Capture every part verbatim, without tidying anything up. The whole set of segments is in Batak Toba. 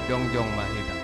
Jongjong ma hita.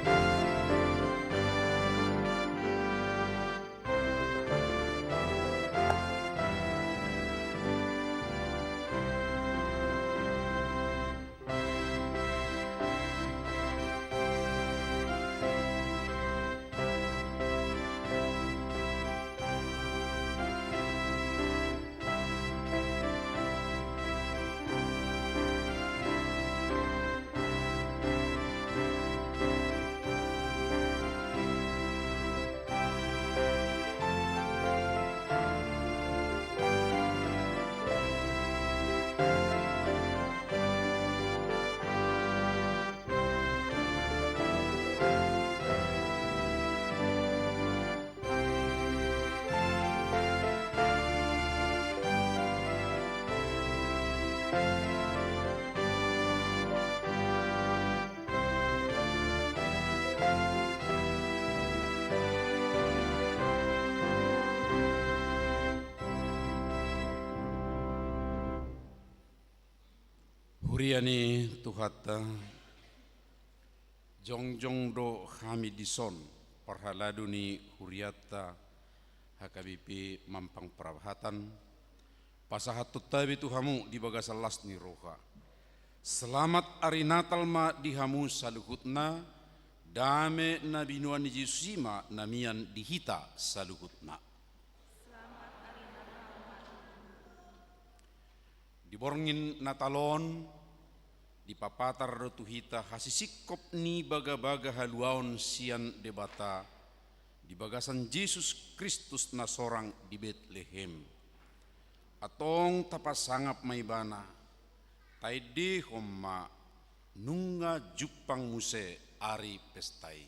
Huria ni Tuhanta, jongjong do hami dison, parhalado ni hurianta H K B P Mampang Parabahatan, pasahathon hami tu hamu di bagasan las ni roha. Selamat ari Natal ma di hamu saluhutna, dame na binoan ni Jesus i ma na mian di hita saluhutna. Di borngin Natal on, dipapatar do tu hita hasisingkop ni bagabaga haluaon sian Debata di bagasan Jesus Kristus na sorang di Betlehem. Antong tapasangap ma Ibana, taendehon ma nunga jumpang muse ari pesta i.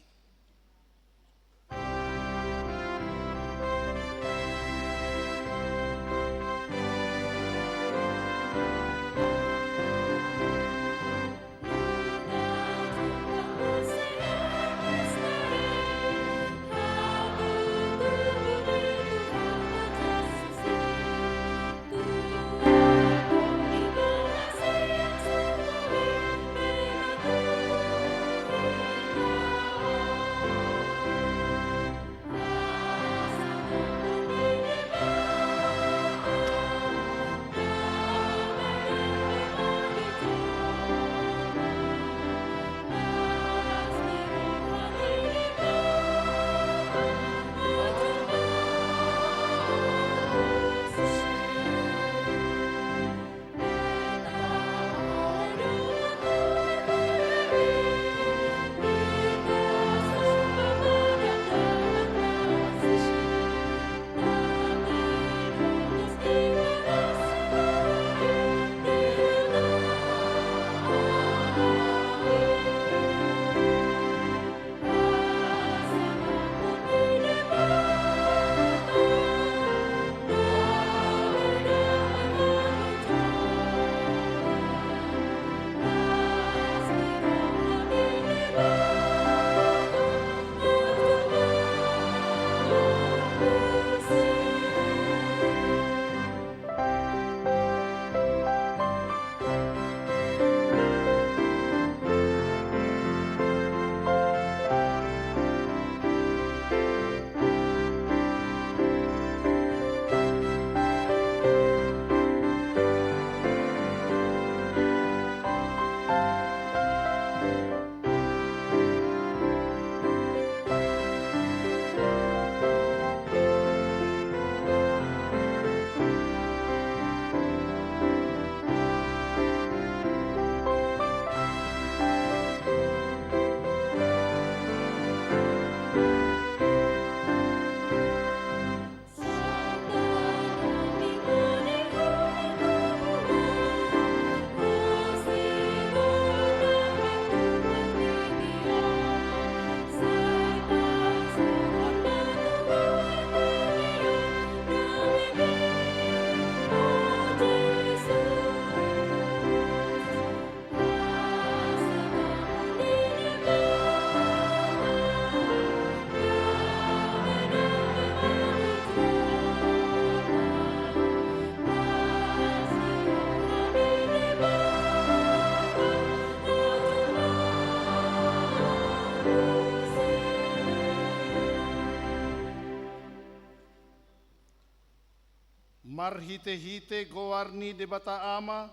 Marhite-hite goar ni Debata Ama,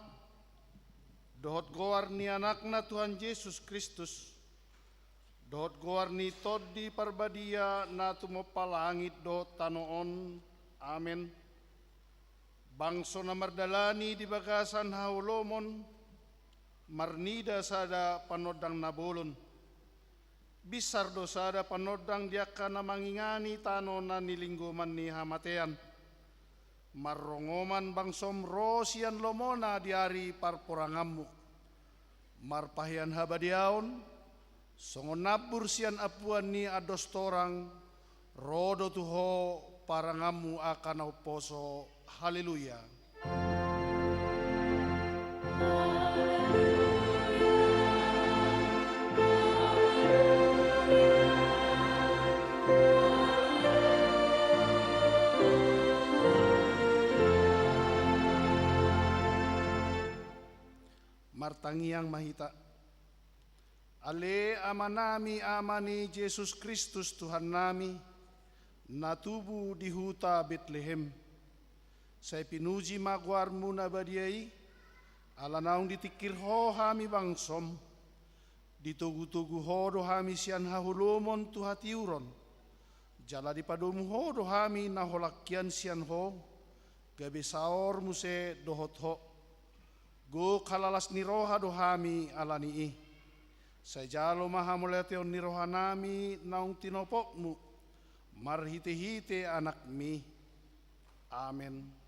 dohot goar ni Anakna Tuhan Jesus Kristus, dohot goar ni Tondi Parbadia na tumompa langit dohot tano on. Amen. Bangso na mardalani di bagasan haholomon, marnida sada panondang na bolon. Binsar do sada panondang di angka na mangingani tano na nilinggoman ni hamatean. Marrongoman bangsom ro sian lomona di ari parporanganmu. Marpahean habadiaon, songon nambur sian ampuan ni andos torang, ro do tu ho paranganmu angka na umposo. Haleluya. Martangiang ma hita. Ale Amanami, Ama ni Jesus Kristus Tuhannami, na tubu di huta Betlehem. Sai pinuji ma goarmu na badia i, ala naung ditingkir ho hami bangsom. Ditogu-togu ho do hami sian haholomon tu hatiuron. Jala dipadomu ho do hami na holan hian sian ho, gabe saor muse dohot ho. Gok halalas ni roha do hami ala ni i. Sai jalo ma hamauliateon ni rohanami naung tinopotmu, marhite-hite Anakmi. Amen.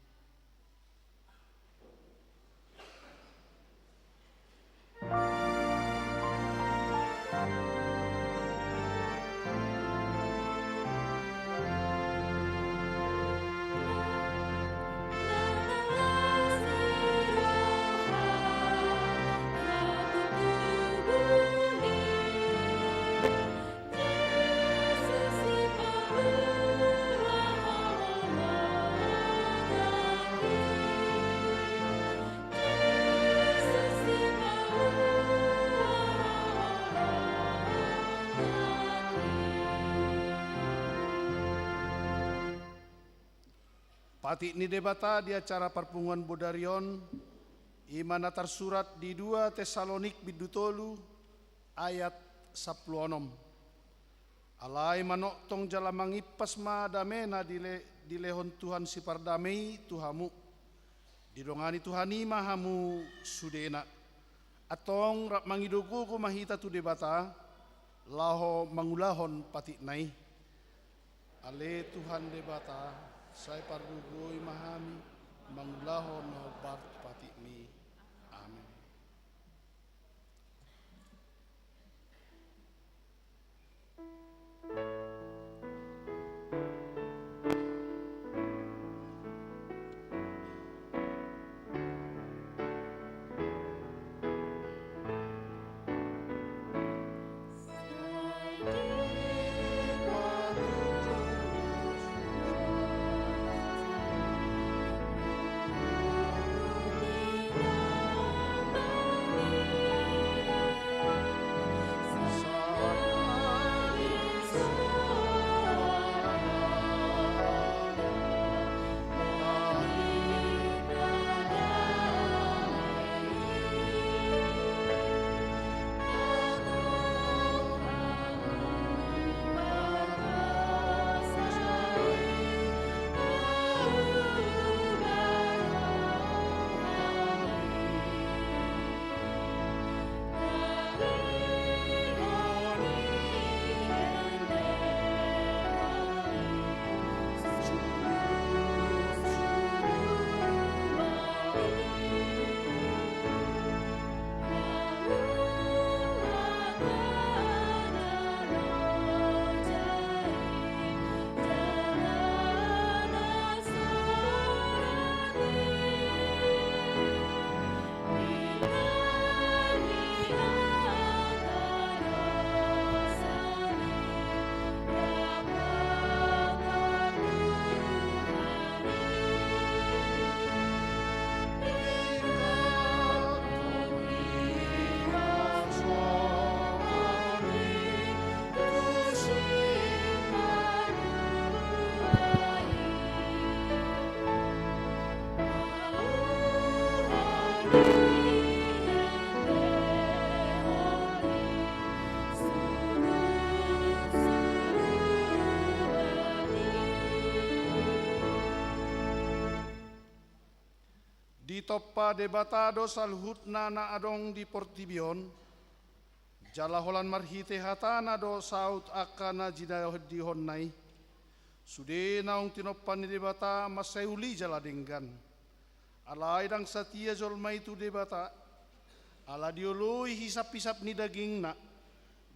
Patik ni Debata di acara parpunguan bodari on, i ma na tarsurat di dua Tessalonik bindu tolu ayat sampulu onom. Alai manongtong jala mangimpas ma dame na dile-, dilehon Tuhan sipardame i tu hamu. Didongani Tuhan i ma hamu sudena. Antong rap mangido gogo ma hita tu Debata, laho mangulahon patikna i. Ale Tuhan Debata, sai pargogoi ma hami, mangulahon na hombar tu patikmi. Amen. Ditompa Debata do saluhutna na adong di portibi on, jala holan marhite hatana do saut angka na jinadihonna i. Sude naung tinompa ni Debata mansai uli jala denggan. Alai ndang satia jolma i tu Debata, ala dioloi hisaphisap ni dagingna,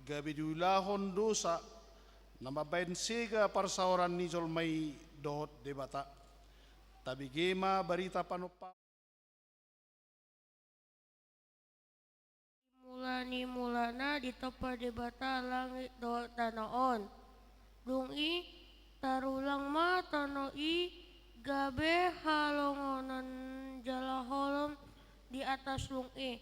gabe diulahon dosa, na mambahen sega parsaoran ni jolma i dohot Debata. Tabege ma barita panompa. Mula ni mulana ditompa Debata langit dohot tano on. Dung i tarulang ma tano i gabe halongonan jala holom di atas lung i.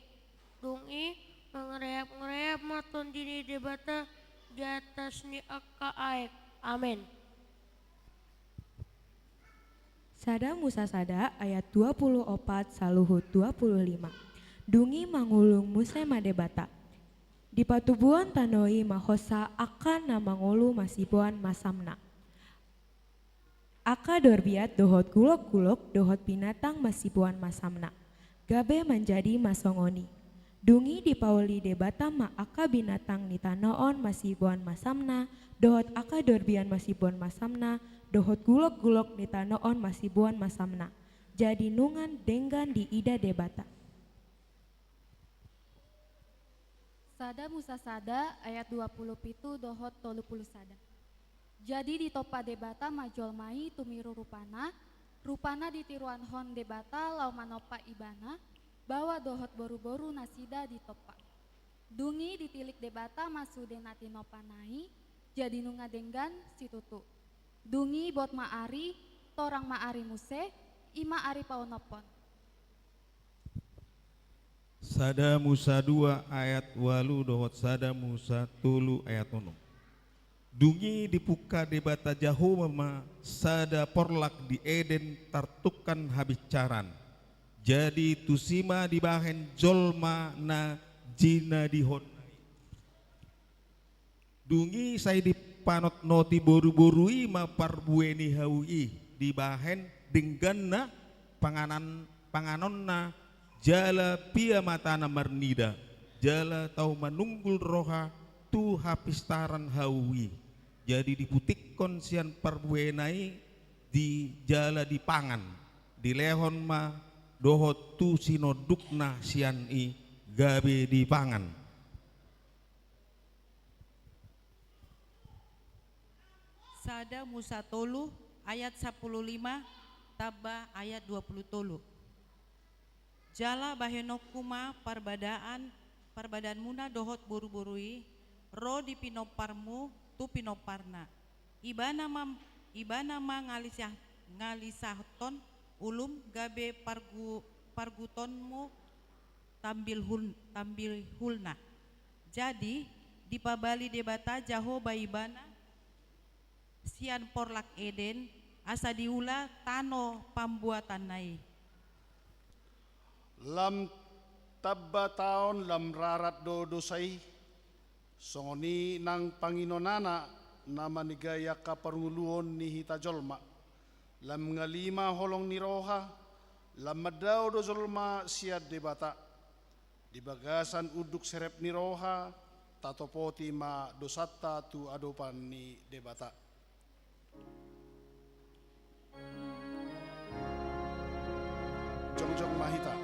Dung i mangrayap-rayap ma Tondi ni Debata di atas ni angka aek. Amen. Sada Musa sada ayat dua puluh opat saluhut dua puluh lima. Dung i mangulung muse ma Debata. Dipatubuhon tano i ma hosa angka na mangolu masiboan masamna. Angka dorbiat dohot gulok-gulok dohot binatang masiboan masamna. Gabe manjadi ma songon i. Dung i dipauli Debata ma angka binatang ni tano on masiboan masamna, dohot angka dorbian masiboan masamna, dohot gulok-gulok ni tano on masiboan masamna. Jadi nunga denggan diida Debata. Sada Musa sada ayat dua puluh pitu dohot tolu puluh sada. Jadi ditompa Debata ma jolma i tumiru rupana, rupana ditiruanhon Debata laho manompa ibana, baoa dohot boruboru nasida ditompa. Dung i ditilik Debata ma sude na tinompana i, jadi nunga denggan situtu. Dung i bot ma ari, torang ma ari muse, i ma ari paonomhon. Sada Musa dua ayat ualu dohot sada Musa tolu ayat onom. Dung i dipungka Debata Jahowa ma sada porlak di Eden tartungkan habinsaran. Jadi tusi ma dibahen jolma na jinadihonna i. Dung i sai dipanotnoti boruboru i ma parbue ni hau i, dibahen dengganna panganan, panganonna, jala piamatana marnida, jala tau manunggul roha tu hapistaran hau i. Jadi diputikkon sian parbuena i di jala dipangan, dilehon ma dohot tu sinondukna sian i gabe dipangan. Sada Musa tolu ayat sapuluh lima tamba ayat dua puluh tolu. Jala bahenonku ma parbadaan, parbadaanmuna dohot boruboru i, ro di pinomparmu tu pinomparna. Ibana ma, ibana ma ngalisah, ngalisahton ulum gabe pargu, pargutonmu tambilhul, tambilhulna. Jadi dipabali Debata Jahowa ibana sian porlak Eden, asa diula tano pambuatanna i. Lam tamba taon lam rarat do dosa i, songon i nang panginonana na manegai angka parngoluon ni hita jolma. Lam ngali ma holong ni roha, lam mandao do jolma sian Debata. Di bagasan unduk serep ni roha, tatopoti ma dosanta tu adopan ni Debata. Jongjong ma hita.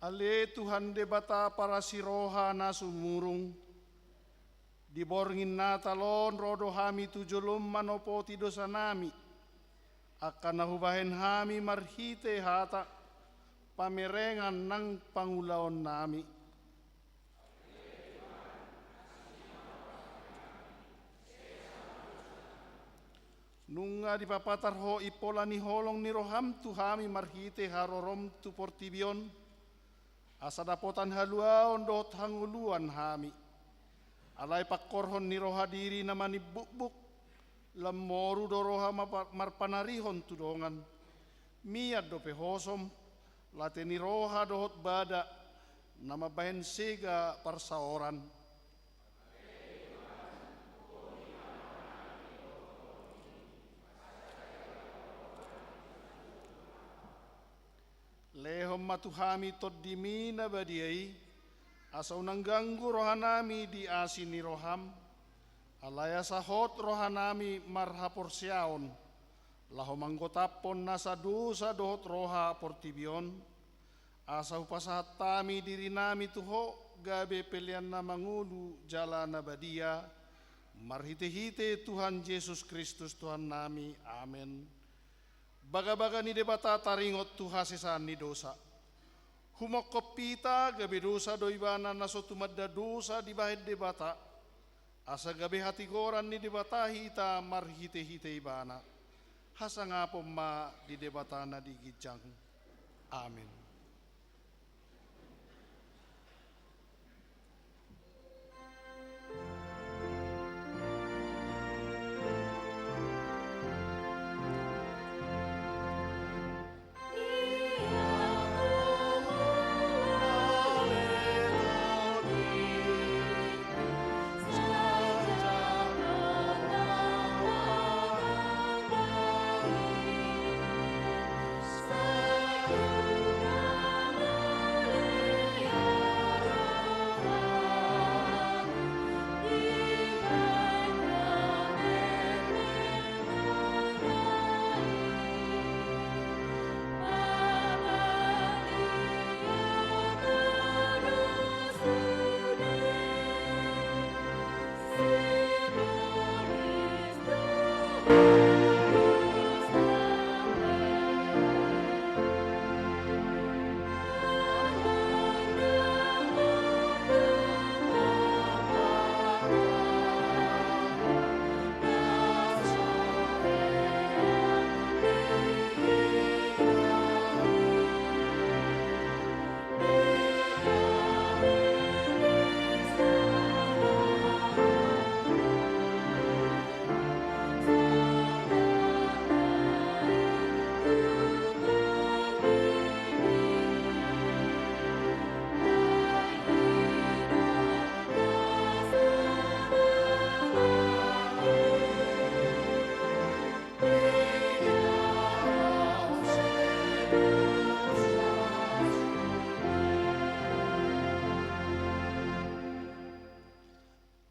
Ale Tuhan Debata parasi roha na sumurung, di borngin Natal on ro do hami tu jolom manopoti dosanami, angka na hubahen hami marhite hata, pamerengan nang pangulaonnami. Nunga dipapatar Ho impola ni holong ni roham tu hami marhite harorom tu portibi on, asa dapotan haluaon dohot hangoluan hami. Alai pangkorhon ni roha diri na manimbukbuk, lam moru do roha mapa-, marpanarihon tu dongan. Mian dope hosom, late ni roha dohot bada, na mambahen sega parsaoran. Lehon ma tu hami Tondimi na badia i, asa unang ganggu rohanami di asi ni roham, alai asa hot rohanami marhaporseaon, laho manggotaphon nasa dosa dohot roha portibi on, asa hupasahat hami dirinami tu Ho, gabe pelean na mangolu jala na badia, marhitehite Tuhan Jesus Kristus Tuhannami. Amen. Bagabaga ni Debata taringot tu hasesaan ni dosa. Humongkop hita gabe dosa do ibana na so tumanda dosa dibahen Debata, asa gabe hatigoran ni Debata hita marhitehite ibana. Hasangapon ma di Debata na di ginjang. Amen.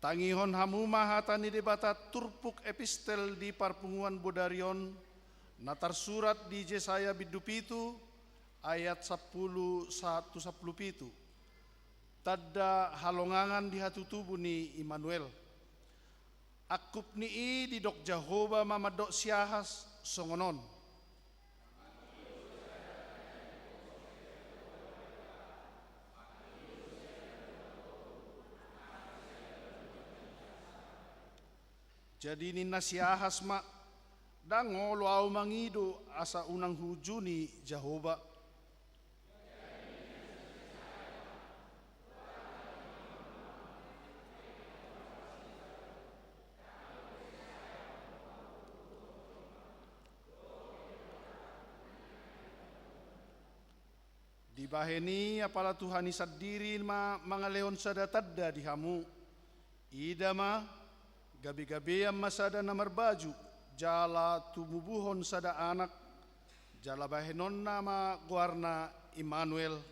Tangihon hamu ma hata ni Debata turpuk epistel di parpunguan bodari on, na tarsurat di Jesaya bindu pitu, ayat sampulu sahat tu sampulu pitu. Tanda halongangan di hatutubu ni Immanuel. Angkup ni i didok Jahowa ma mandok si Ahas songon on. Jadi ninna si Ahas ma, "Ndang olo ahu mangido asa unang huunjuni Jahowa." Dibahen i apala Tuhan i sandiri ma mangalehon sada tanda di hamu. Ida ma, gabegabean ma sada na marbaju, jala tumubuhon sada anak, jala bahenonna ma goarna Immanuel.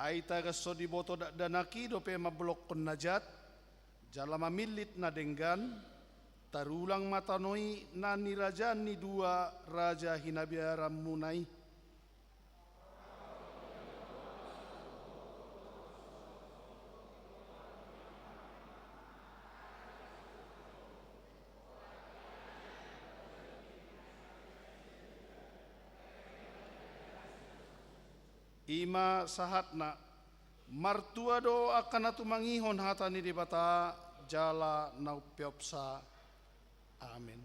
Ai tagan so diboto dakdanak i dope mambolongkon na jat, jala mamillit na denggan, tarulang ma tano i na nirajaan ni dua raja hinabiaranmuna i. I ma sahatna. Martua do angka na tumangihon hata ni Debata jala na umpeopsa. Amen.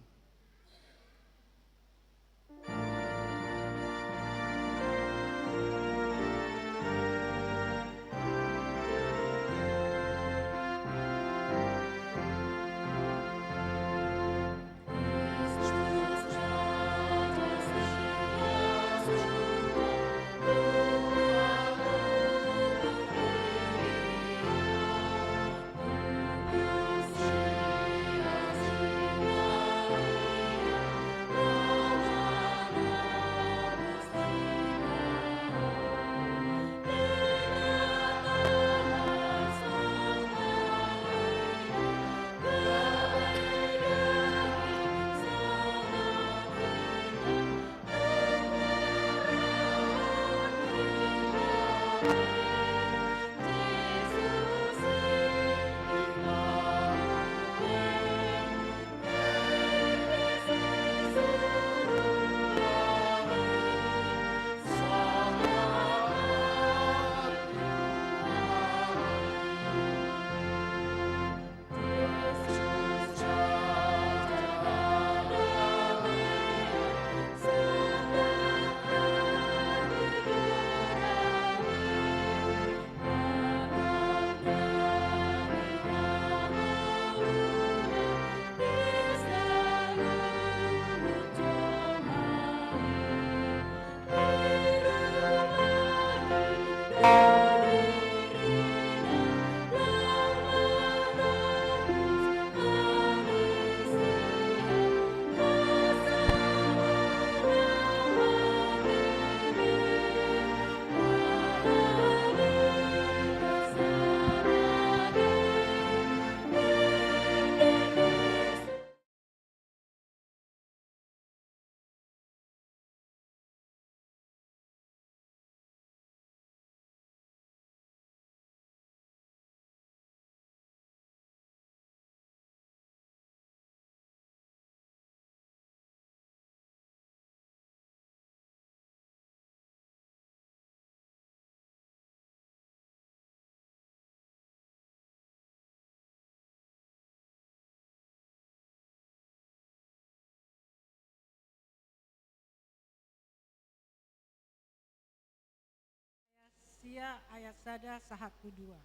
Sia ayat sada sahat tu dua.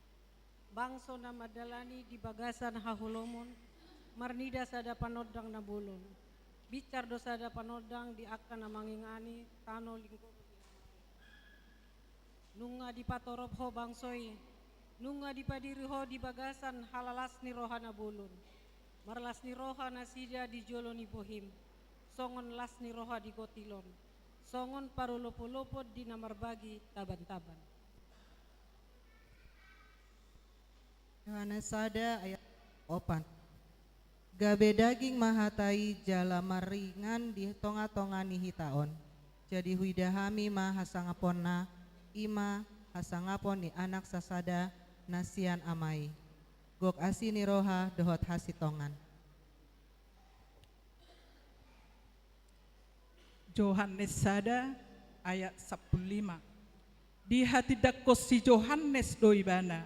Bangso na mandalani di bagasan haholomon, marnida sada panondang na bolon. Binsar do sada panondang di angka na mangingani tano linggoman. Nunga dipatorop ho bangso i, nunga dipadiri ho di bagasan halalas ni roha na bolon. Marlas ni roha nasida di jolo ni bohim, songon las ni roha di gotilon, songon parolopolopon di na marbagi tabantaban. Yohanes sada ayat opat. Gabe daging ma hata i jala maringan di tongatonga ni hita on. Jadi huida hami ma hasangaponna, i ma hasangapon ni Anak sasada na sian Ama i. Gok asi ni roha dohot hasintongan. Johannes sada ayat sampulu lima. Dihatindangkon si Johannes do ibana,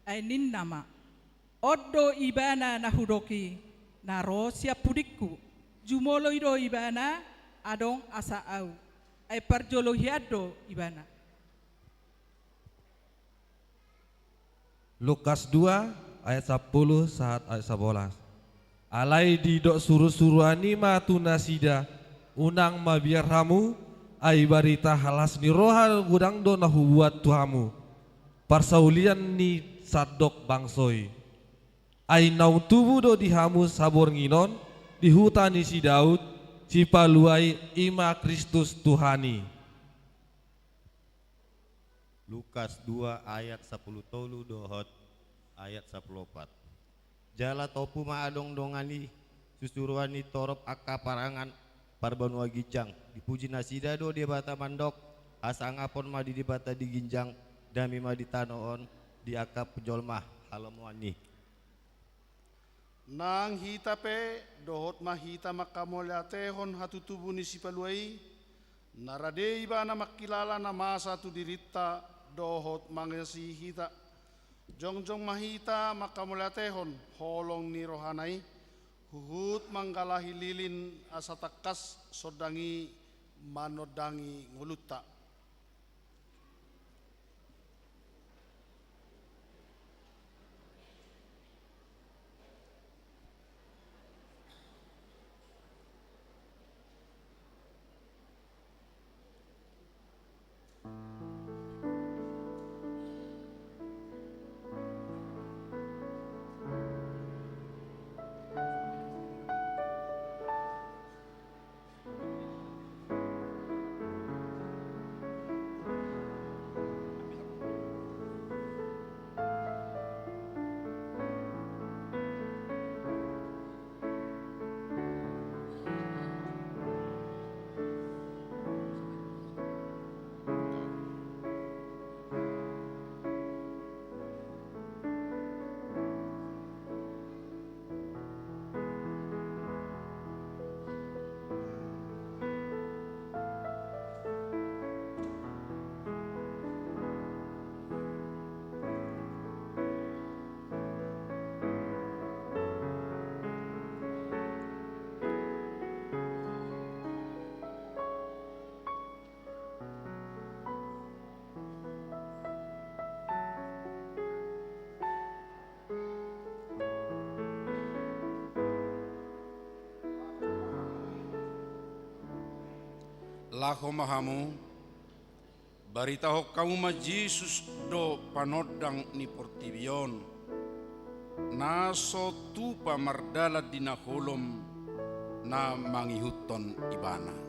ai ninna ma: On do ibana na hudok i, na ro sian pudingku. Jumolo i do ibana, adong asa ahu, ai parjolo hian do ibana. Lukas dua ayat sampulu sahat ayat sabolas. Alai didok surusuruan i ma tu nasida: Unang mabiar hamu, ai barita las ni roha godang do na hubuat tu hamu, parsaulian ni sandok bangso i. Ai naung tubu do di hamu saborngin on, di huta ni si Daud, Sipalua i, i ma Kristus Tuhan i. Lukas dua ayat sapuluh tolu dohot ayat sapuluh opat. Jala tompu ma adong dongan i susuruan ni torop angka parangan parbanua ginjang. Dipuji nasida do Debata mandok, hasangapon ma di Debata di ginjang, dame ma di tano on di angka jolma halomoan i. Nang hita pe, dohot ma hita mangkamauliatehon hatutubu ni Sipalua i, na rade ibana mangkilala na masa tu dirinta dohot mangasihi hita. Jongjong ma hita mangkamauliatehon holong ni rohana i, huhut manggalahi lilin asa tangkas sondang i manondangi ngolunta. Laho ma hamu, baritahon hamu ma Jesus do panondang ni portibi on, na so tupa mardalan di na holom na mangihuthon ibana.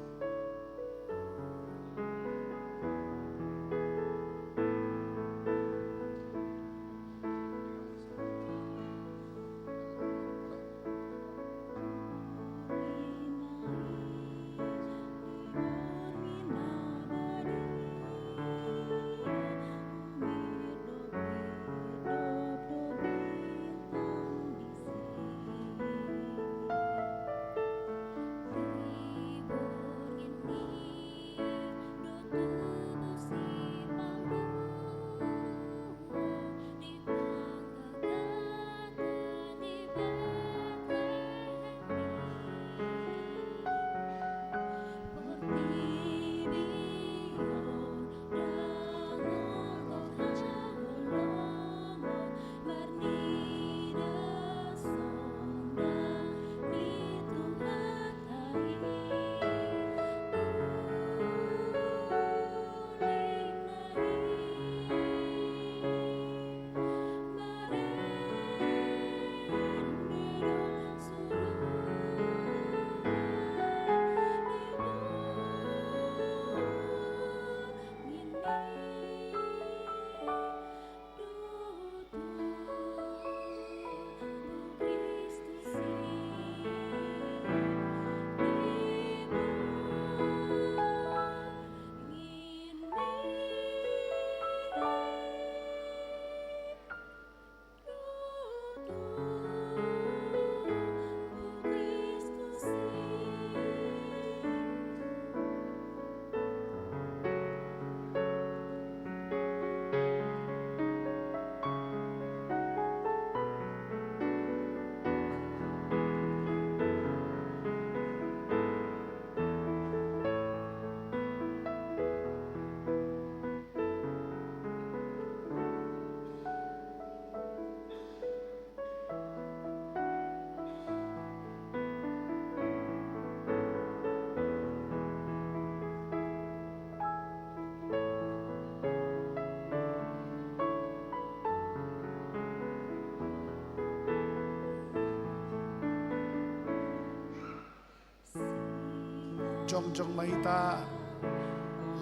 Jongjong ma hita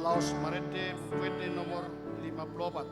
laos marende Buku Ende nomor Lima puluh opat.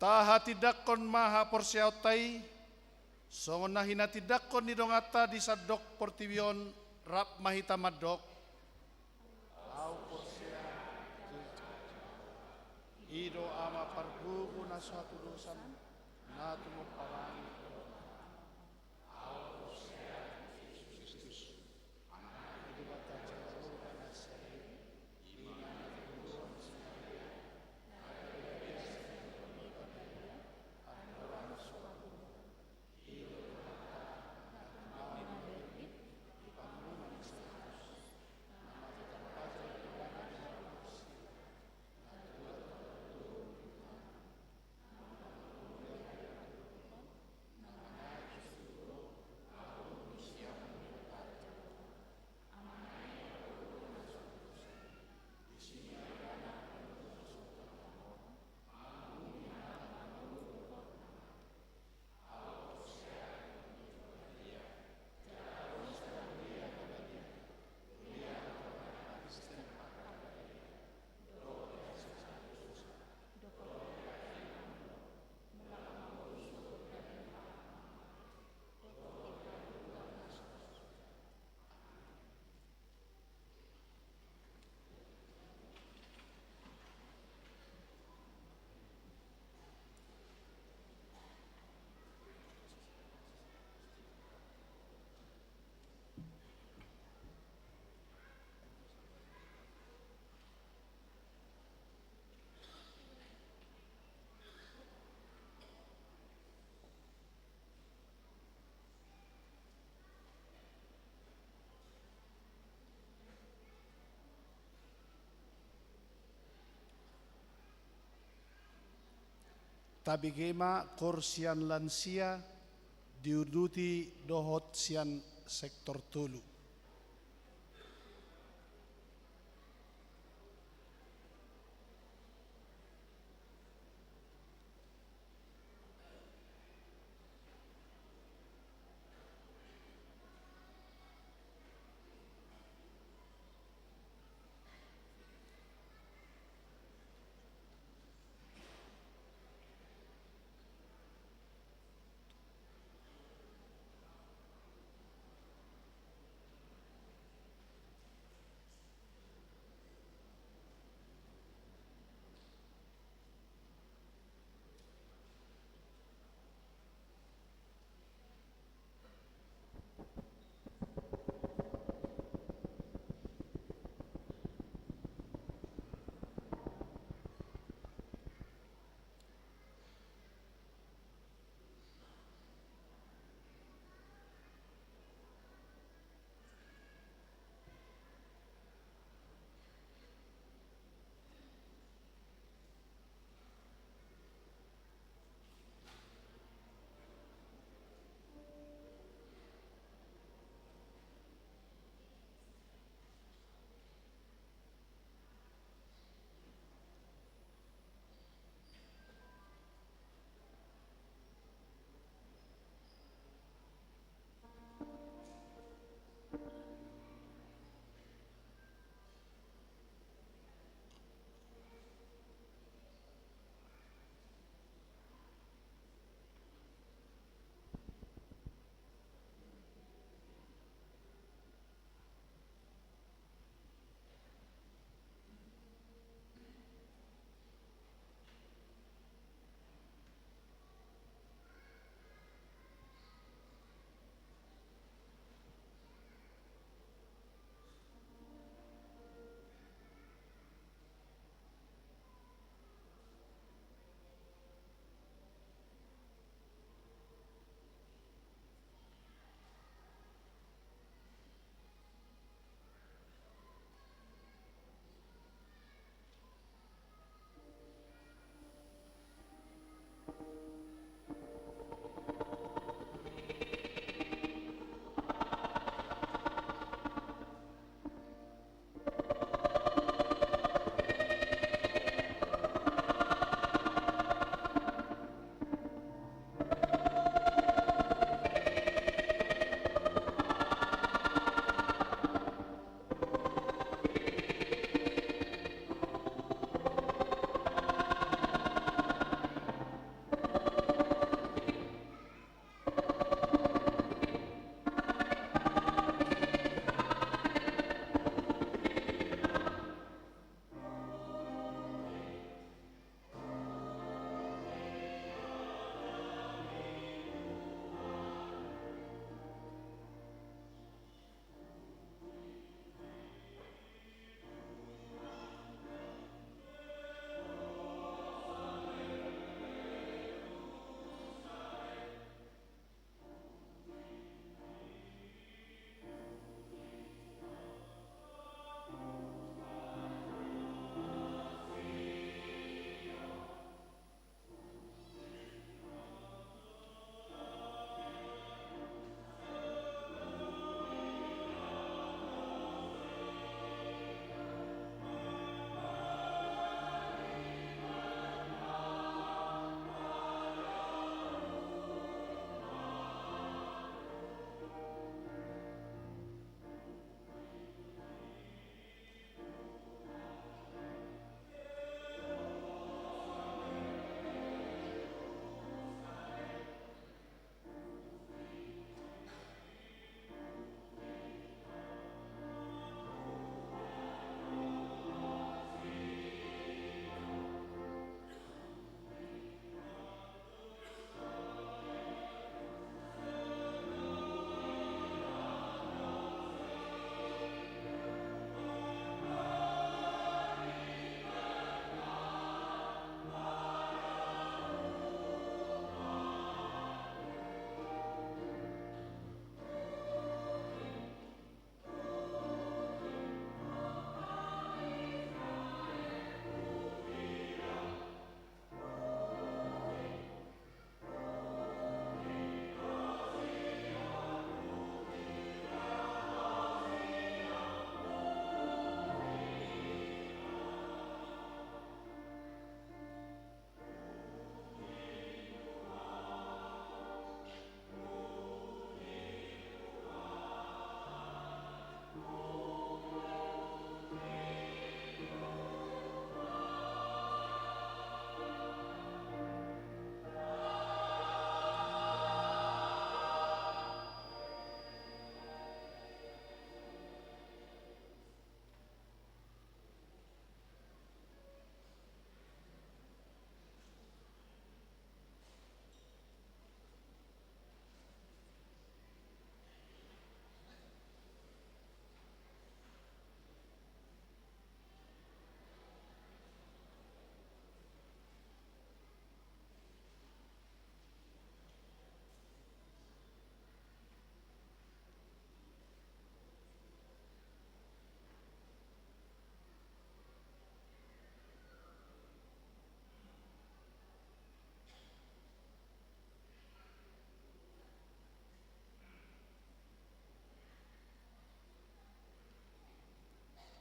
Tahatindangkon ma haporseaonta i, songon na hinatindangkon ni donganta di sandok portibi on, rap ma hita mandok: Ahu porsea tu Jahowa. I do Ama pargogo na so hatudosan, na tumompa langit dohot tano. Ahu porsea tu Jesus Kristus, Anak ni Debata Jahowa na sahali, i ma na tinadingkon si Maria, na gabe sian Debata, andorang so hatudosan. Tabege ma kor sian lansia, diuduti dohot sian sektor tolu.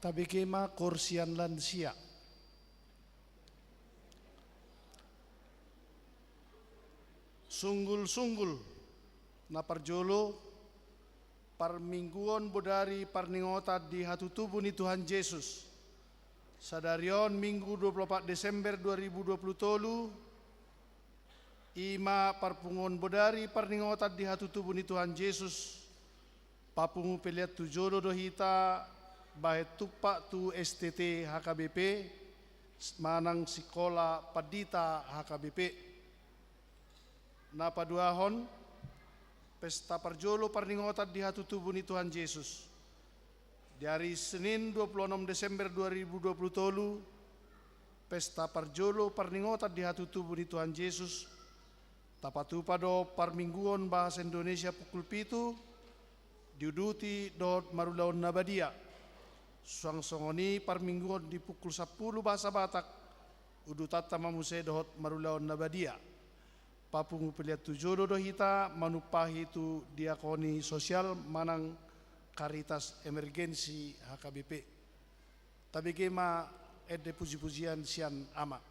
Tabege ma koor sian lansia. Sunggul-sunggul. Na parjolo, parmingguon bodari parningotan di hatutubu ni Tuhan Jesus. Sadari on Minggu dua puluh opat Desember dua ribu dua puluh tolu, i ma parpunguon bodari parningotan di hatutubu ni Tuhan Jesus. Papungu pelean tu jolo do hita bahen tumpak tu S T T H K B P manang Sikola Pandita H K B P. Na paduahon, pesta parjolo parningotan di hatutubu ni Tuhan Jesus. Di ari Senin dua puluh onom Desember dua ribu dua puluh tolu, pesta parjolo parningotan di hatutubu ni Tuhan Jesus. Tapatupa do parmingguon bahasa Indonesia pukul pitu, diuduti dohot marulaon na badia. Suang songon i parmingguon di pukul sampulu bahasa Batak, udutanta ma muse dohot marulaon na badia. Papungu pelean tu jolo do hita manumpahi tu diakoni sosial manang Caritas Emergency H K B P. Tabege ma ende puji-pujian sian Ama.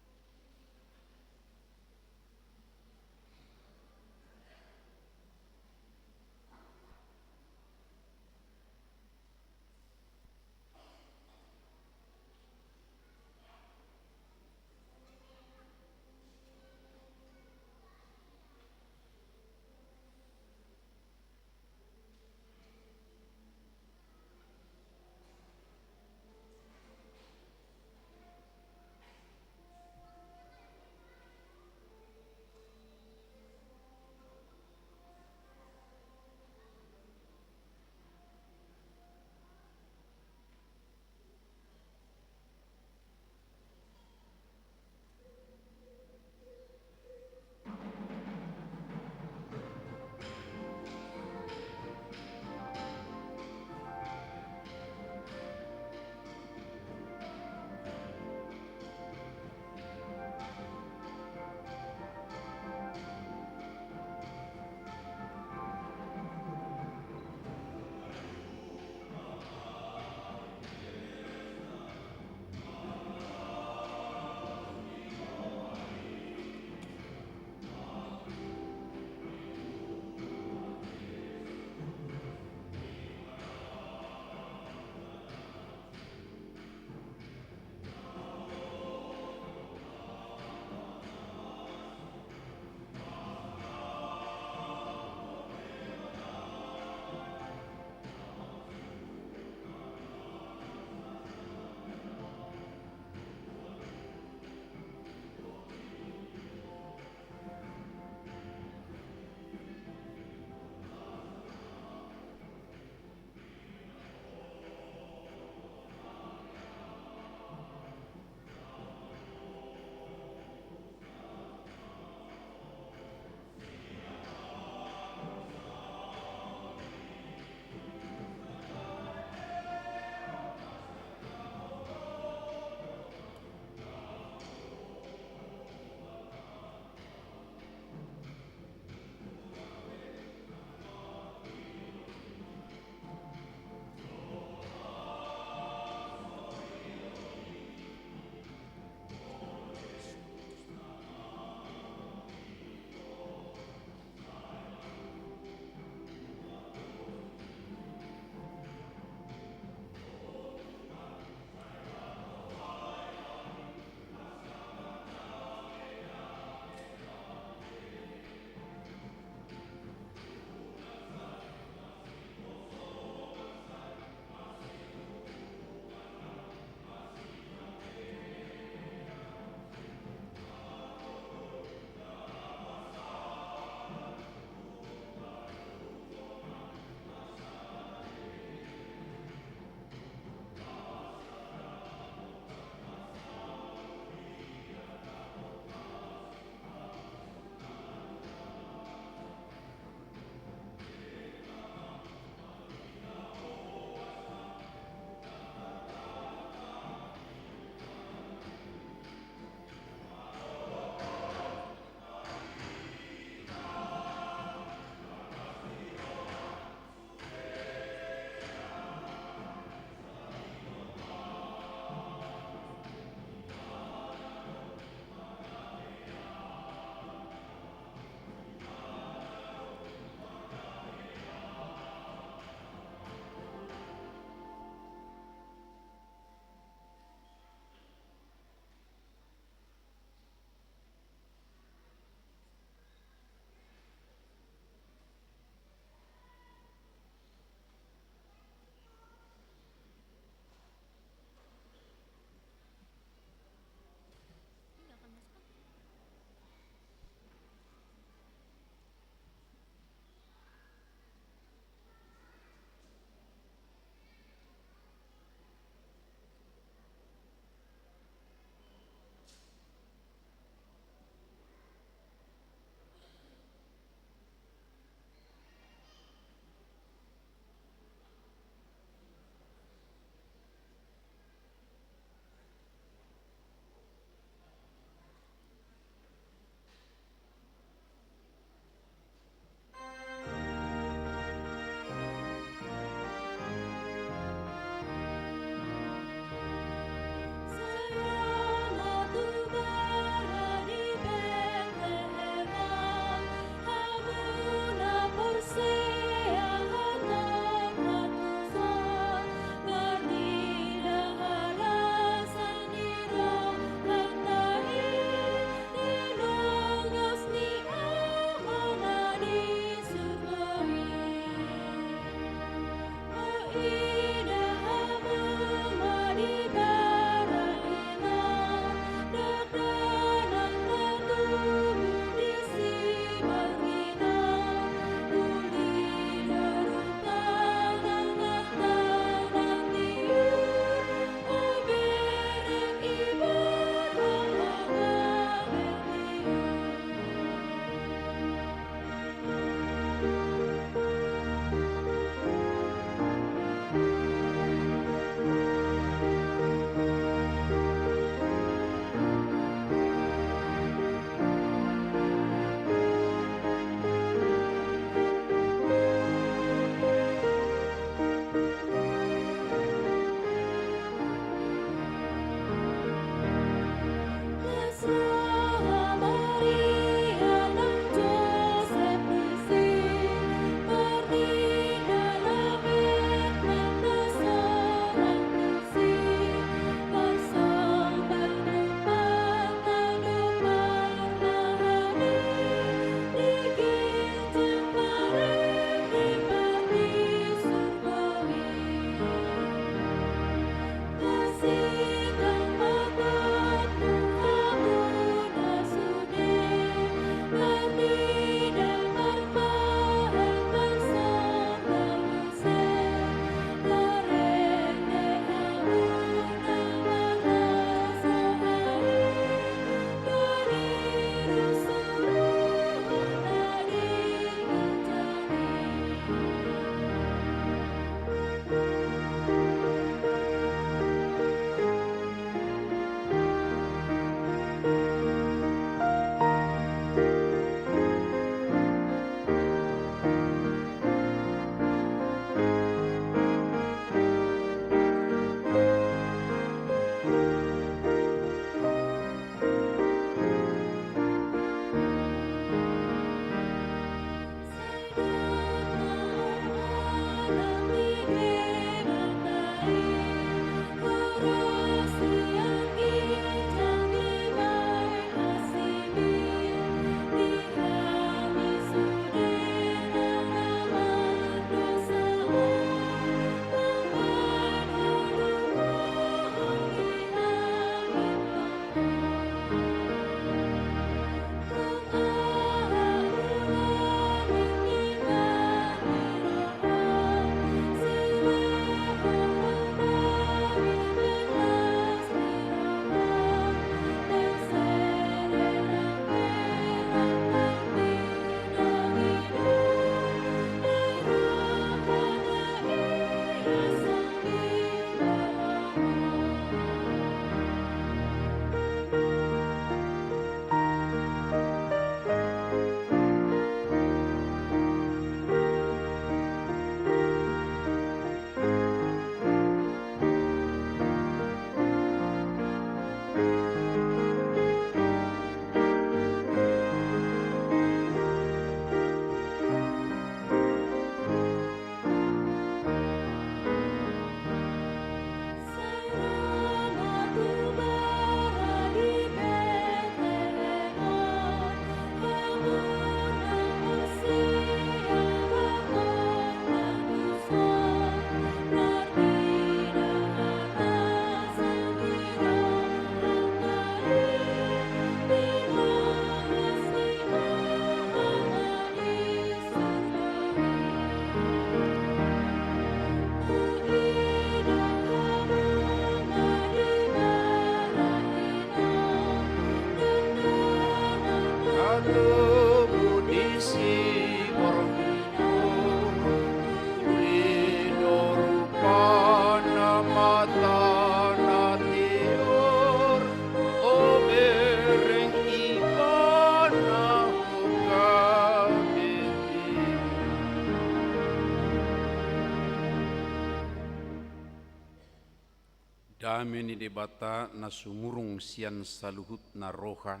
Dame ni Debata na sumurung sian saluhutna roha,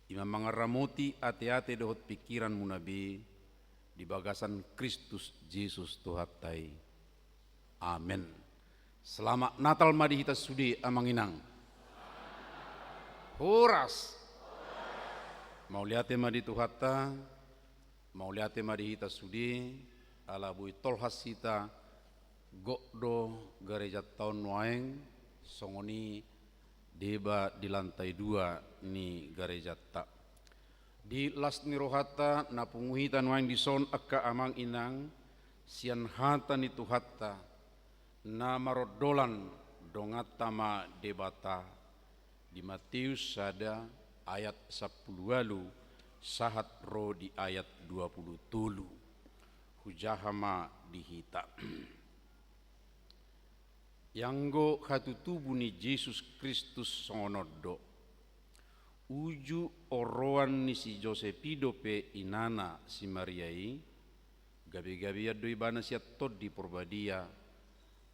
i ma mangaramoti ateate dohot pingkiranmuna be di bagasan Kristus Jesus Tuhanta i. Amen. Selamat Natal ma di hita sude, amang inang. Horas. Mauliate ma di Tuhanta. Mauliate ma di hita sude, ala boi tolhas hita, gok do garejanta on nuaeng, songon i deba di lantai dua ni garejanta. Di las ni rohanta na pungu hita nuaeng dison, angka amang inang, sian hata ni Tuhanta, na marondolan donganta ma Debata, di Matius sada ayat sampulu ualu sahat ro di ayat dua pulu tolu. Hujaha ma di hita. Ianggo hatutubu ni Jesus Kristus songon on do. Uju oroan ni si Josep i dope inana si Maria i, gabe-gabean do ibana sian Tondi Porbadia,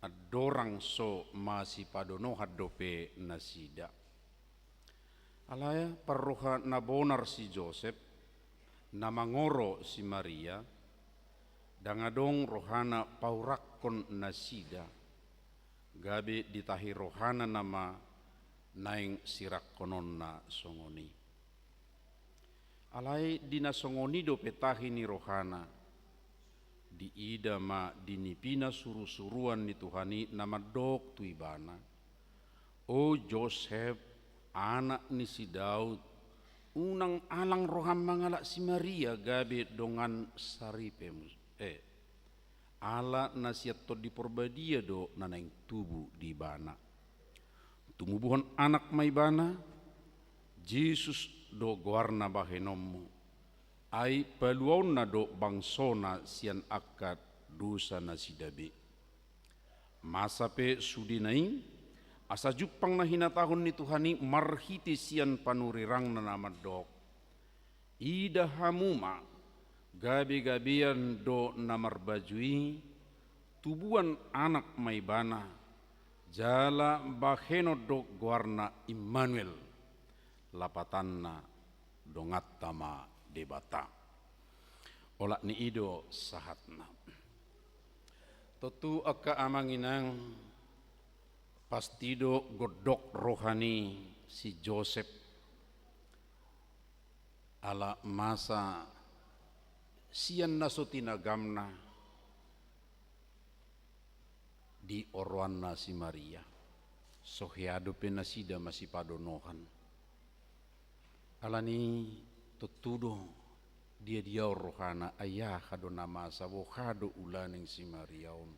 andorang so masipadonohan dope nasida. Alai parroha na bonar si Josep, na mangoro si Maria, ndang adong rohana paurakkon nasida, gabe ditahi rohana nama naeng sirakkononna songon i. Alai di na songon i dope tahi ni rohana, diida ma di nipina surusuruan ni Tuhan i na mandok tu ibana: O Josep, anak ni si Daud, unang alang roham mangalap si Maria gabe dongan saripem, eh, ala na sian Tondi Porbadia do na naeng tubu di ibana. Tumubuhon anak ma ibana, Jesus do goarna bahenonmu, ai paluaonna do bangsona sian angka dosa nasida be. Masa pe sudena i, asa jumpang na hinatahon ni Tuhan i marhite sian panurirangna na mandok: Ida hamu ma, gabe-gabean do na marbaju i, tubuan anak ma ibana, jala bahenon do goarna Immanuel, lapatanna: Donganta ma Debata. Olat ni i do sahatna. Tontu angka amang inang, pasti do gondok roha ni si Josep ala masa sian na so tinagamna di oroanna si Maria. So hea dope nasida masipadonohan. Alani tontu do dia-dia on rohana, ai aha do na masa, boha do ulaning si Maria on.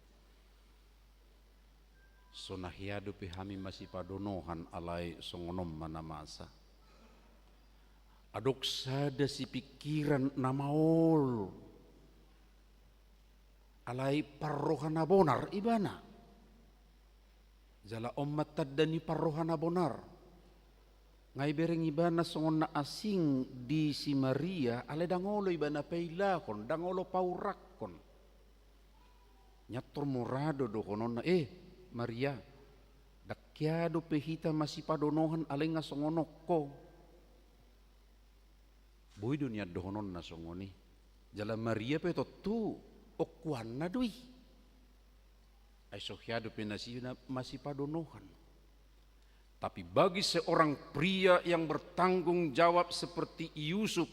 So na hea dope hami masipadonohan, alai songon on ma na masa. Adong sada sipingkiran na maol. Alai parroha na bonar ibana. Jala on ma tanda ni parroha na bonar. Nga ibereng ibana songon na asing di si Maria, alai ndang olo ibana pailahon, ndang olo paurakkon. Nian tor mura do dohononna, eh, Maria, ndang hea dope hita masipadonohan, alai nga songon on ho. Boi do nian dohononna songon i. Jala Maria pe tontu ongkuanna do i. Ai so hea dope nasida masipadonohan. Tapi bagi seorang pria yang bertanggung jawab seperti Yusuf,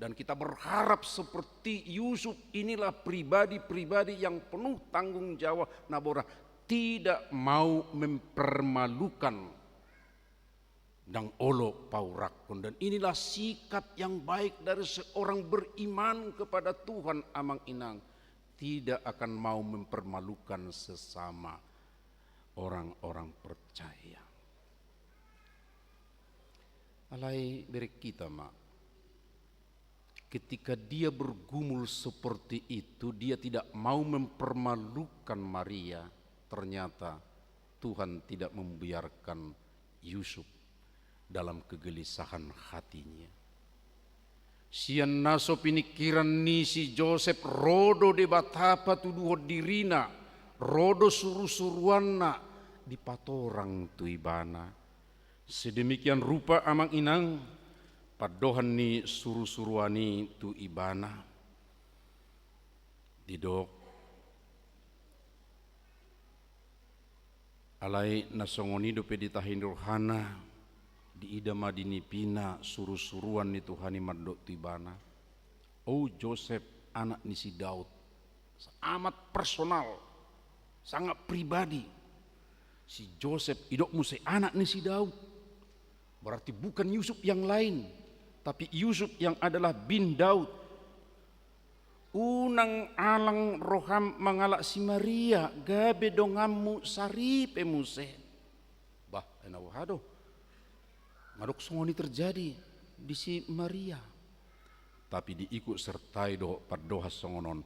dan kita berharap seperti Yusuf, inilah pribadi-pribadi yang penuh tanggung jawab, na bonar, tidak mau mempermalukan, ndang olo paurakkon. Dan inilah sikap yang baik dari seorang beriman kepada Tuhan, amang inang. Tidak akan mau mempermalukan sesama orang-orang percaya. Alai bereng hita ma. Ketika dia bergumul seperti itu, dia tidak mau mempermalukan Maria, ternyata Tuhan tidak membiarkan Yusuf dalam kegelisahan hatinya. Sian na so piningkiran ni si Josep, ro do Debata patuduhon dirina, ro do surusuruanna, dipatorang tu ibana. Sedemikian rupa amang inang pandohan ni surusuruan i tu ibana. Didok, alai na songon i dope ditahi ni rohana, diida ma di nipina surusuruan ni Tuhan i mandok tu ibana, "O Josep, anak ni si Daud." Amat personal, sangat pribadi. Si Josep idok muse anak ni si Daud. Berarti bukan Yusuf yang lain, tapi Yusuf yang adalah bin Daud. Unang alang roham mangalap si Maria, gabe donganmu saripe muse. Bah, ai na boha do? Madok songon i terjadi di si Maria. Tapi diikut sertai dohot pandohan songon on,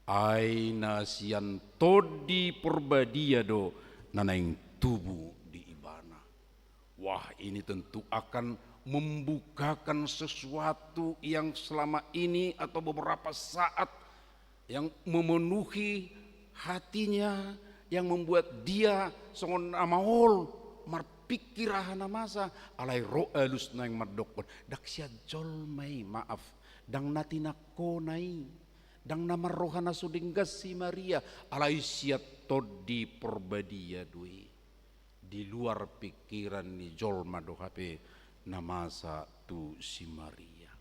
ai na sian Tondi Porbadia do na naeng tubu di ibana. Wah, ini tentu akan membukakan sesuatu yang selama ini atau beberapa saat yang memenuhi hatinya, yang membuat dia songon na maol marpingkir aha na masa, alai ro alus naeng mandokkon, ndang sian jolma i, maaf, ndang na tinangkona i, ndang na marroha na so denggan si Maria, alai sian Tondi Porbadia do i. Di luar pingkiran ni jolma do hape na masa tu si Maria.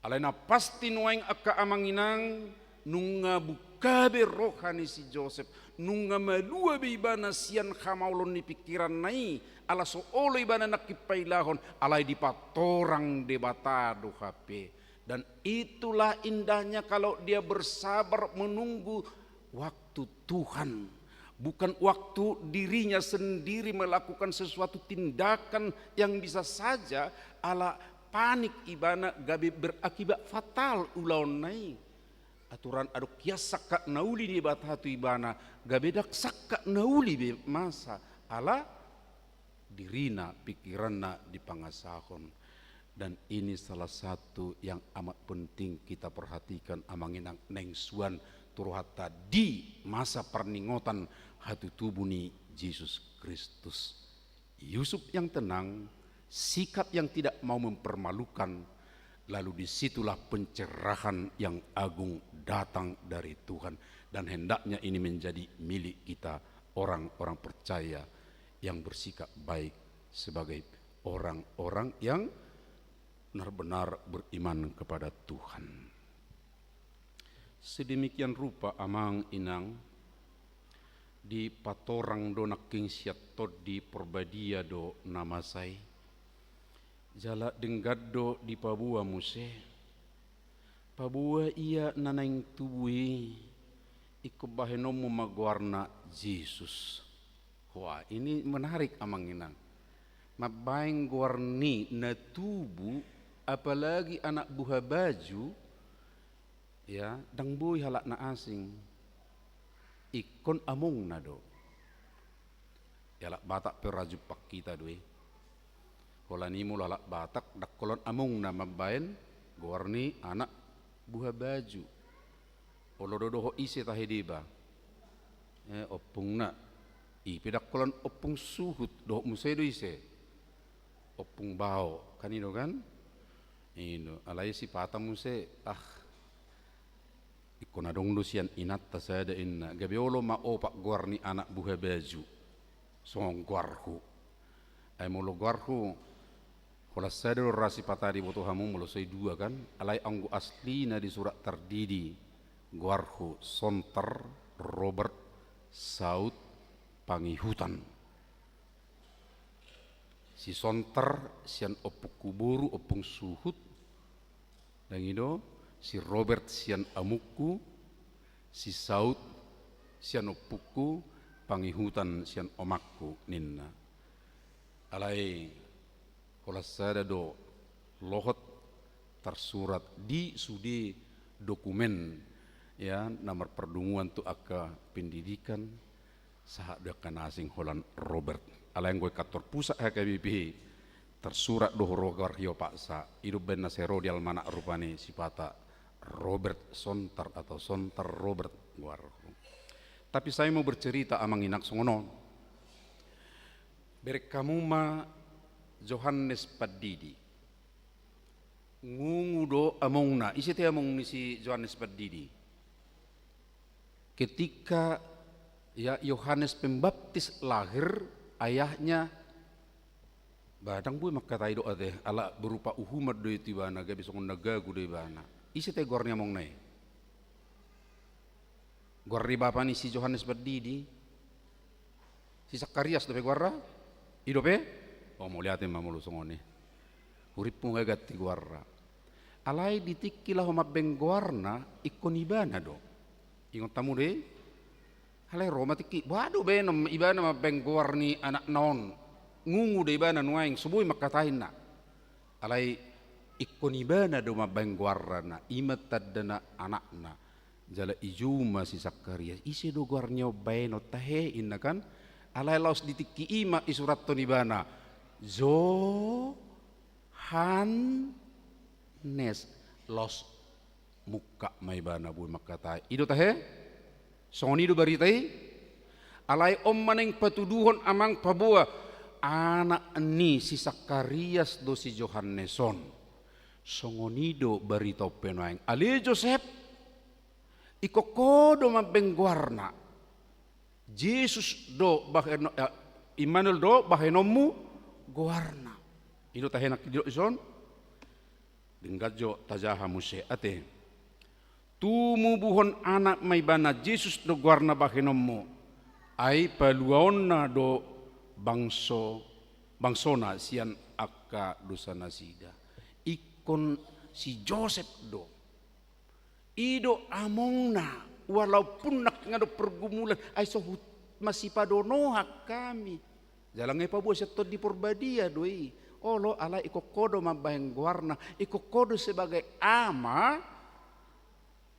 Alai na pasti nuaeng angka amang inang, nunga buka be roha ni si Josep, nunga malua be ibana sian hamaolon ni pingkiranna i, ala so olo ibana nangkin pailahon, alai dipatorang Debata do hape. Dan itulah indahnya kalau dia bersabar menunggu waktu Tuhan. Bukan waktu dirinya sendiri melakukan sesuatu tindakan yang bisa saja ala panik ibana gabe berakibat fatal ulaonna i. Aturan adong hian sangkap na uli ni Debata tu ibana, gabe ndang sangkap na uli be masa ala dirina, pingkiranna dipangasahon. Dan ini salah satu yang amat penting kita perhatikan, amang inang, naeng suan tu rohanta di masa parningotan hatutubu ni Jesus Kristus. Yusuf yang tenang, sikap yang tidak mau mempermalukan, lalu disitulah pencerahan yang agung datang dari Tuhan. Dan hendaknya ini menjadi milik kita, orang-orang percaya yang bersikap baik sebagai orang-orang yang benar-benar beriman kepada Tuhan. Sedemikian rupa, amang inang, dipatorang do nangkin sian Tondi Porbadia do na masa i. Jala denggan do dipaboa muse. Paboa ia na naeng tubu i, ingkon bahenonmu ma goarna Jesus. Wah, ini menarik, amang inang. Mambaen goar ni na tubu, apalagi anak buha baju, ya, ndang boi halak na asing. Ingkon amongna do. Ya, halak Batak pe rajumpak hita do i. Holan i molo halak Batak, ndang holan amongna mambaen goar ni anak buha baju. Olo do dohot ise tahe deba? Eh, ompungna. I pe ndang holan ompung suhut, dohot muse do ise? Ompung bao, kan i do kan? I do, alai sipata muse, ah, ingkon adong do sian inanta sada inna, gabe olo ma opat goar ni anak buha baju. Songon goarhu. Ai molo goarhu, holan sada do ra sipata diboto hamu molo so i dua kan, alai anggo aslina di Surat Tardidi, goarhu Sontar, Robert, Saut, Pangihutan. Si Sontar sian ompungku boru, ompung suhut, ndang i do, si Robert sian amukku, si Saut sian ompungku, Pangihutan sian omakku, ninna. Alai holan sada do lohot tarsurat di sude dokumen, ya, na marpardunguan tu angka pendidikan, sahat do angka na asing holan Robert. Alai anggo i kantor pusat H K B P, tarsurat do goar ni opatsa, i do umbahen na sai ro di almanak rupani sipata Robert Sontar atau Sontar Robert goarhu. Tapi saya mau bercerita, amang inang, songon on. Bereng hamu ma Johannes Pandidi. Ngungu do amongna. Ise te among ni si Johannes Pandidi? Ketika, ya, Yohanes Pembaptis lahir, ayahnya, ba ndang boi mangkatai do ate, ala berupa uhuman do i tu ibana, gabe songon na gagu do ibana. Ise te goar ni amongna i? Goar ni bapa ni si Johannes Pandidi? Si Sakarias dope goarna? I dope? O, mauliate ma molo songon i. Huripmu nga ganti goarna. Alai di tingki laho mambahen goarna, ingkon ibana do. Ingot hamu do i? Alai ro ma tingki, boha do bahenon ibana mambahen goar ni anakna on? Ngungu do ibana nuaeng, so boi mangkatai ninna. Alai ingkon ibana do mambahen goarna, i ma tandana anakna. Jala ijou ma si Sakarias, ise do goar ni on bahenon tahe, inna kan? Alai laos di tingki i ma isurathon ibana Johannes, laos mungkap ma ibana boi mangkatai. I do tahe? Songon i do barita i? Alai on ma naeng patuduhon amang paboa, anak ni si Sakarias do si Johannes on. Songon i do barita on pe nuaeng. Ale Josep, ingkon ho do mambahen goarna. Jesus do bahen, eh, Immanuel do bahenonmu goarna. I do tahe nangkin didok dison? Denggan jo tajaha muse ate. Tumubuhon anak ma ibana, Jesus do goarna bahenonmu. Ai paluaonna do bangso, bangsona sian angka dosanasida. Ingkon si Josep do. I do amongna, walaupun nang adong pergumulan, ai so hut masipadonohan hami. Jala nga ipaboa sian Tondi Porbadia do i. Olo, alai ingkon ho do mambahen goarna, ingkon ho do sebagai ama,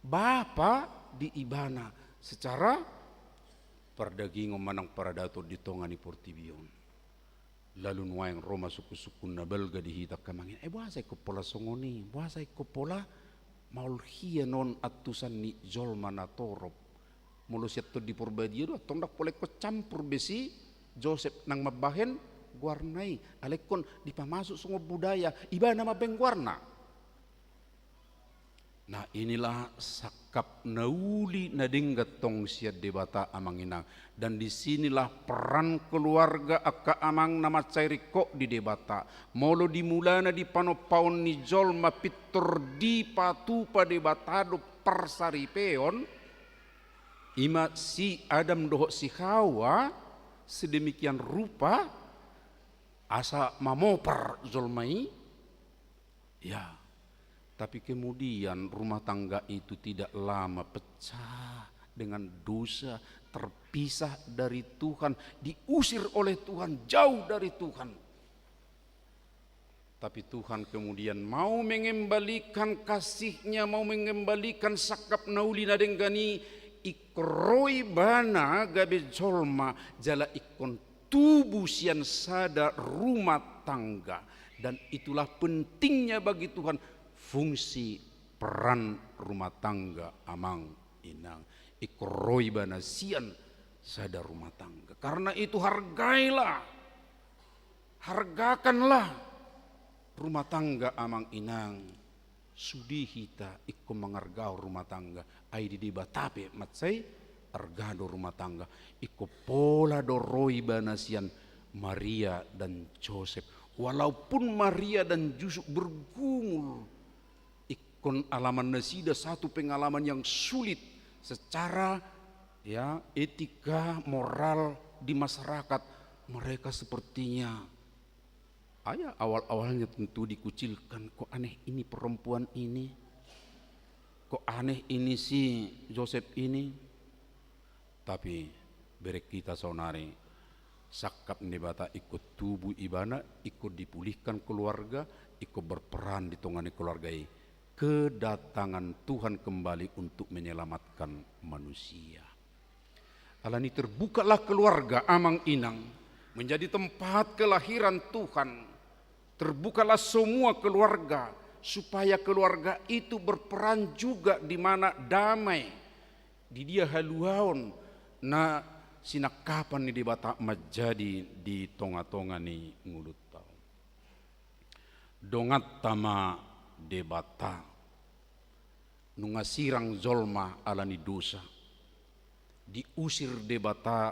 bapa di ibana secara pardagingon manang paradaton di tonga ni portibi on. Lalu nuaeng ro ma sungkunsungkun na balga di hita angka amang inang. Eh, boasa ingkon pola songon i? Boasa ingkon pola maol hian on antusan ni jolma na torop? Molo sian Tondi Porbadia do, antong ndang pola ingkon campur be si Josep nang mambahen goarna i. Alai ingkon dipamasuk songon budaya, ibana mambahen goarna. Nah, inilah sangkap na uli na denggan tong sian Debata amang inang. Dan di sinilah peran keluarga angka amang na mansai ringkot di Debata. Molo di mulana di panompaon ni jolma pintor dipatupa Debata do parsaripeon, i ma si Adam dohot si Hawa, sedemikian rupa asa mamopar jolma i. Ya, tapi kemudian rumah tangga itu tidak lama pecah dengan dosa, terpisah dari Tuhan, diusir oleh Tuhan, jauh dari Tuhan. Tapi Tuhan kemudian mau mengembalikan kasih-Nya, mau mengembalikan sangkap na uli na denggan i, ingkon ro ibana gabe jolma, jala ingkon tubu sian sada rumah tangga. Dan itulah pentingnya bagi Tuhan fungsi peran rumah tangga amang inang. Ingkon ro ibana sian sada rumah tangga. Karena itu hargailah, hargakanlah rumah tangga amang inang. Sude hita ingkon mangargahon rumah tangga, ai di Debata pe mansai arga do rumah tangga. Ingkon pola do ro ibana sian Maria dan Josep. Walaupun Maria dan Josep bergumul, ingkon alaman nasida satu pengalaman yang sulit secara, ya, etika, moral di masyarakat. Mereka sepertinya, ya, awal-awalnya tentu dikucilkan, kok aneh ini perempuan ini, kok aneh ini si Josep ini. Tapi bereng hita saonari, sangkap ni Debata ingkon tubu ibana, ingkon dipulihkan keluarga, ingkon berperan di tonga ni keluarga i. Kedatangan Tuhan kembali untuk menyelamatkan manusia. Alani terbukalah keluarga amang inang, menjadi tempat kelahiran Tuhan. Terbukalah semua keluarga, supaya keluarga itu berperan juga di mana damai, di dia haluaon na Sinangkapan ni Debata manjadi di tonga-tonga ni ngolunta on. Donganta ma Debata. Nunga sirang jolma ala ni dosa. Diusir Debata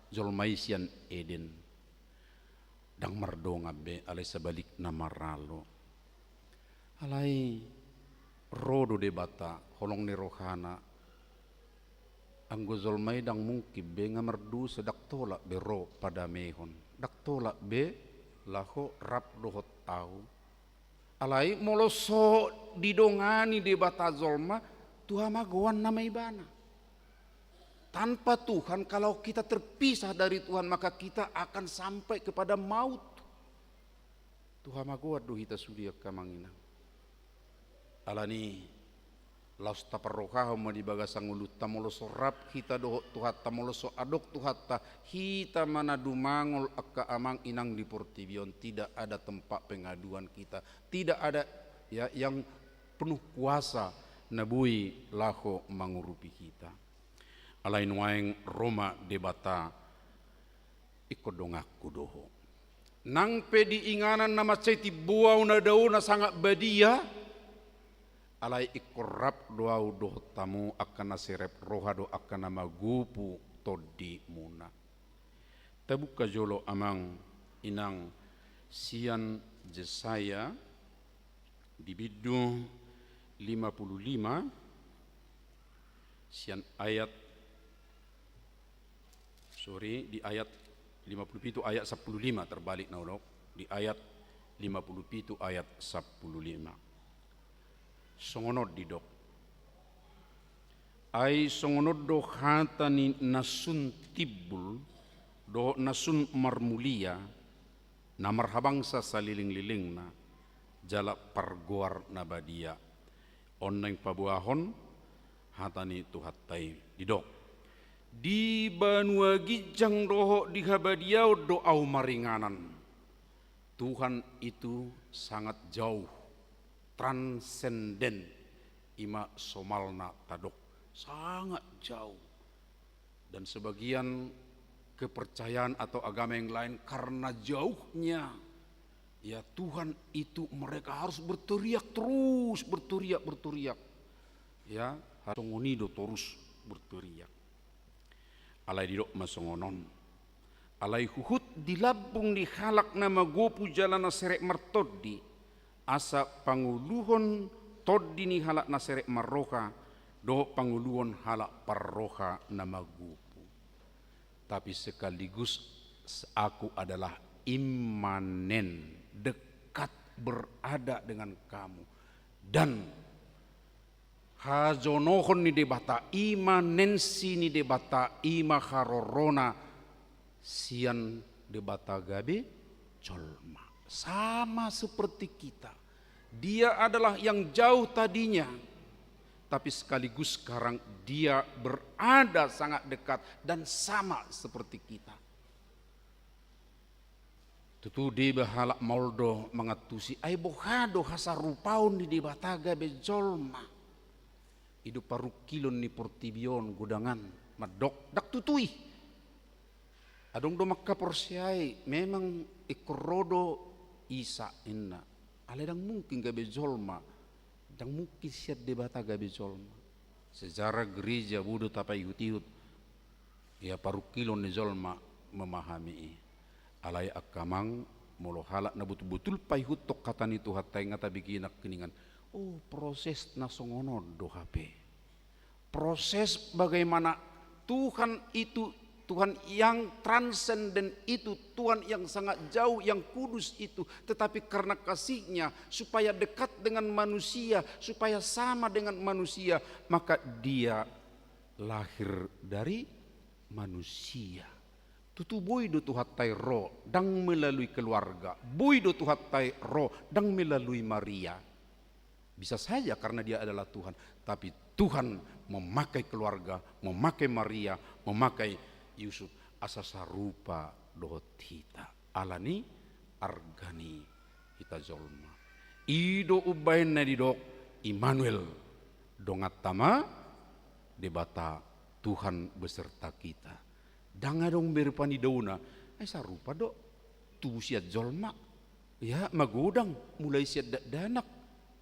jolma i sian Eden. Ndang mardongan be, alai sebalikna maralo. Alai ro do Debata, holong ni rohana. Anggo jolma i ndang mungkin be, nga mardosa, ndang tolap be ro padamehon. Ndang tolap be laho rap dohot ahu. Alai molo so didongani Debata jolma, tu hamagoan nama ibana. Tanpa Tuhan, kalau kita terpisah dari Tuhan, maka kita akan sampai kepada maut. Tu hamagoan do hita sude, angka amang inang. Alani, laos taparrohahon ma di bagasan ngolunta, molo so rap hita dohot Tuhanta, molo so adong Tuhanta, hita ma na dumangol, angka amang inang, di portibi on. Tidak ada tempat pengaduan kita. Tidak ada, ya, yang penuh kuasa na boi laho mangurupi hita. Alai nuaeng ro ma Debata, ingkon donganku do ho. Nang pe di inganan na mansai timbo ahu na dao na sangat badia, alai ingkon rap do ahu dohot hamu, angka na serep roha dohot angka na magopu tondimuna. Tabuka jolo, amang inang, sian Jesaya di bindu lima puluh lima, sian ayat, sorry, di ayat lima puluh pitu ayat sampulu lima, terbalik na hudok, di ayat lima puluh pitu ayat sampulu lima. Songon on didok. Ai songon on do hata ni na sun timbul, dohot na sun marmulia, na marhabangsa salelenglelengna, jala pargoar na badia. On naeng paboahon hata ni Tuhanta i, didok. Di banua ginjang dohot di habadiaon do ahu maringanan. Tuhan itu sangat jauh, transenden, i ma somalna tadok, sangat jauh. Dan sebagian kepercayaan atau agama yang lain, karena jauhnya, ya, Tuhan itu, mereka harus berteriak terus, berteriak, berteriak. Ya, harus songon i do, terus berteriak. Alai didok ma songon on. Alai huhut di lambung ni halak na magopu jala na serep martondi, asa pangoluhon tondi ni halak na serep marroha, dohot pangoluhon halak parroha na magopu. Tapi sekaligus aku adalah immanen, dekat, berada dengan kamu. Dan hajonohon ni Debata, imanensi ni Debata, i ma harorona sian Debata gabe jolma. Sama seperti kita. Dia adalah yang jauh tadinya, tapi sekaligus sekarang dia berada sangat dekat dan sama seperti kita. Tutu deba halak maol do mangantusi, ai boha do hasarupaon ni Debata gabe jolma. I do parungkilon ni portibi on, godangan, mandok, ndang tutu i. Adong do mangkaporseai, memang ingkon ro do Isa, inna. Alai ndang mungkin gabe jolma, ndang mungkin sian Debata gabe jolma. Sejarah gereja boi do tapaihut-ihut. Ia parungkilon ni jolma memahami i. Alai angka amang, molo halak na botul-botul paihuthon hata ni Tuhanta i, nga tabege nangkiningan, oh, proses na songon on do hape. Proses bagaimana Tuhan itu, Tuhan yang transenden itu, Tuhan yang sangat jauh, yang kudus itu, tetapi karena kasih-Nya, supaya dekat dengan manusia, supaya sama dengan manusia, maka Dia lahir dari manusia. Tutu boi do Tuhanta i ro, ndang melalui keluarga. Boi do Tuhanta i ro, ndang melalui Maria. Bisa saja karena Dia adalah Tuhan, tapi Tuhan memakai keluarga, memakai Maria, memakai Yusuf, asa sarupa dohot hita. Alani arga ni hita jolma. I do umbahen na didok Immanuel, donganta ma Debata, Tuhan beserta kita. Ndang adong be rupa ni daona. Ai sarupa do tubu sian jolma. Ya, magodang, mulai sian dakdanak,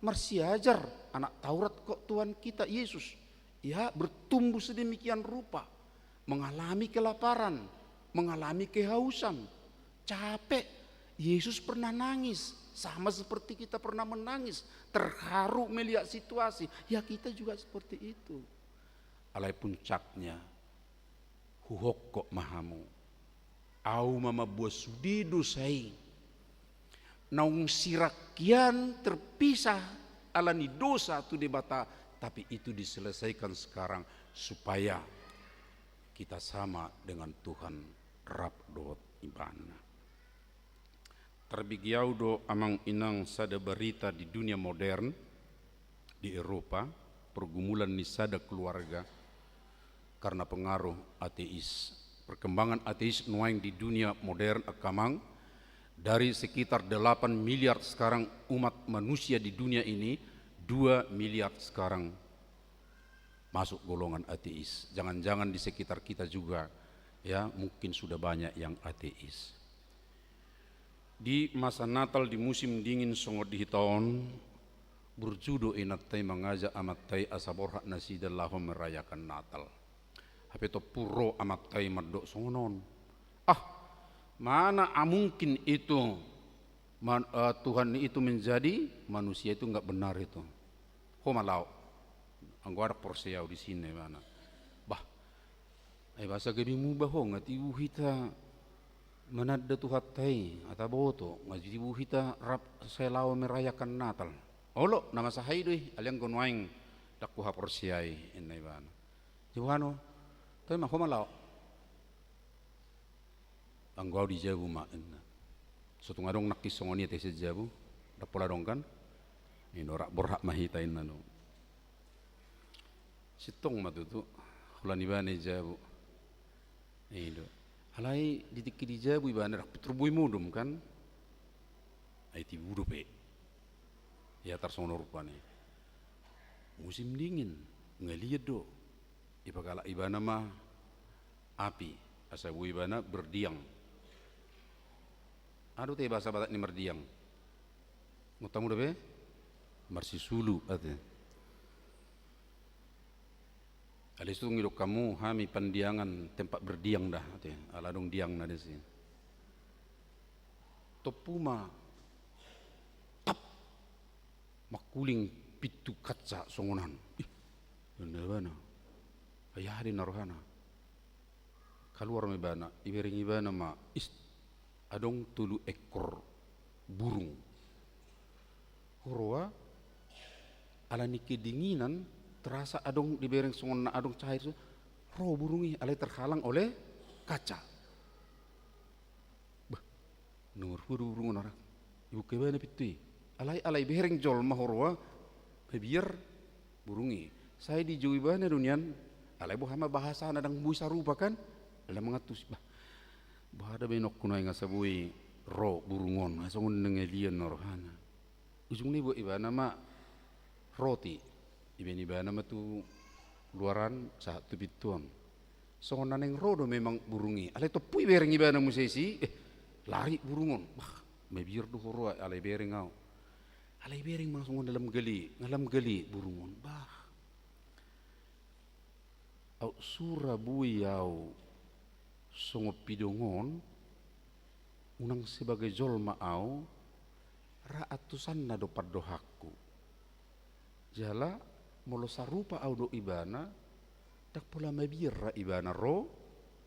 marsiajar, anak Taurat kok Tuhan kita Yesus. Ya, bertumbuh sedemikian rupa, mengalami kelaparan, mengalami kehausan, capek. Yesus pernah nangis, sama seperti kita pernah menangis, terharu melihat situasi. Ya, kita juga seperti itu. Alai puncaknya, huhophop ma hamu. Ahu ma mamboan sude dosa i. Naung sirangkian terpisah ala ni dosa tu Debata, tapi itu diselesaikan sekarang supaya kita sama dengan Tuhan, rap dohot Ibana. Tarbegeau do, amang inang, sada barita di dunia modern, di Eropa, pergumulan ni sada keluarga karena pengaruh ateis. Perkembangan ateis nuaeng di dunia modern, angka amang, dari sekitar delapan miliar sekarang umat manusia di dunia ini, dua miliar sekarang masuk golongan ateis. Jangan-jangan di sekitar kita juga, ya, mungkin sudah banyak yang ateis. Di masa Natal, di musim dingin songon di hita on, burju do inanta i mangajak amanta i asa borhat nasida laho merayakan Natal. Hape tompu ro amanta i mandok songon on. Ah, mana mungkin itu man-, eh, Tuhan itu menjadi manusia, itu nggak benar itu. Ho ma laho. Anggo adong porsea au di sini mana. Bah, ai boasa gabe muba ho, nga tibu hita mananda Tuhanta i, ata boto, nga tibu hita rap sai laho merayakan Natal. Olo, na masa i do i, alai anggo nuaeng ndang huhaporseai, inna ibana. Jabu hano, toe ma, ho ma laho. Anggo au dijabu ma, inna. So tung adong nangkin songon i ate sian jabu, ndang pola adong kan? Inna, rap borhat ma hita, inna do. Sintong ma tutu, holan ibana i jabu. I do. Alai di tingki dijabu ibana, ndang pintor boi modom kan? Ai tibu dope. Ia tarsongon on rupani. Musim dingin, ngalian do. Ipagalak ibana ma api, asa boi ibana berdiang. Adong do ate bahasa Batak ni mardiang? Ngot hamu dope? Marsisulu ate. Alai so tung didok hamu, hami Pandiangan tempat berdiang da ate, ala adong diangna disi. Tompu ma, tap, mangkuling pintu kaca songon an. Ih, inna ibana. Ai aha do inna rohana. Kaluar ma ibana, ibereng ibana ma, is, adong tolu ekor burung. Huroa, ala ni kedinginan, terasa adong dibereng songon na adong cair, ro burung i, alai terhalang oleh kaca. Bah, nomor hua do burung on, ara. Ibuka ibana pintu i. Alai, alai bereng jolma huroa, mabiar burung i. Sai dijou ibana do nian, alai boha ma bahasana, ndang boi sarupa kan? Alai mangantusi, bah. Boha da baenonku nuaeng asa boi ro burung on, asa songon na ngalian rohana. Ujungna ibuat ibana ma roti, ibaen ibana ma tu luaran sahat tu pintu on. Songon na naeng ro do memang burung i, alai tompu ibereng ibana muse disi, eh, lari burung on. Bah, mabiar do huroa, alai bereng au. Alai bereng ma songon na lam gale, na lam gale burung on. Bah. Aut sura boi au songon pidong on, unang sebagai jolma au, ra antusanna do pandohanku. Jala molo sarupa au dohot ibana, ndang pola mabiar ra ibana ro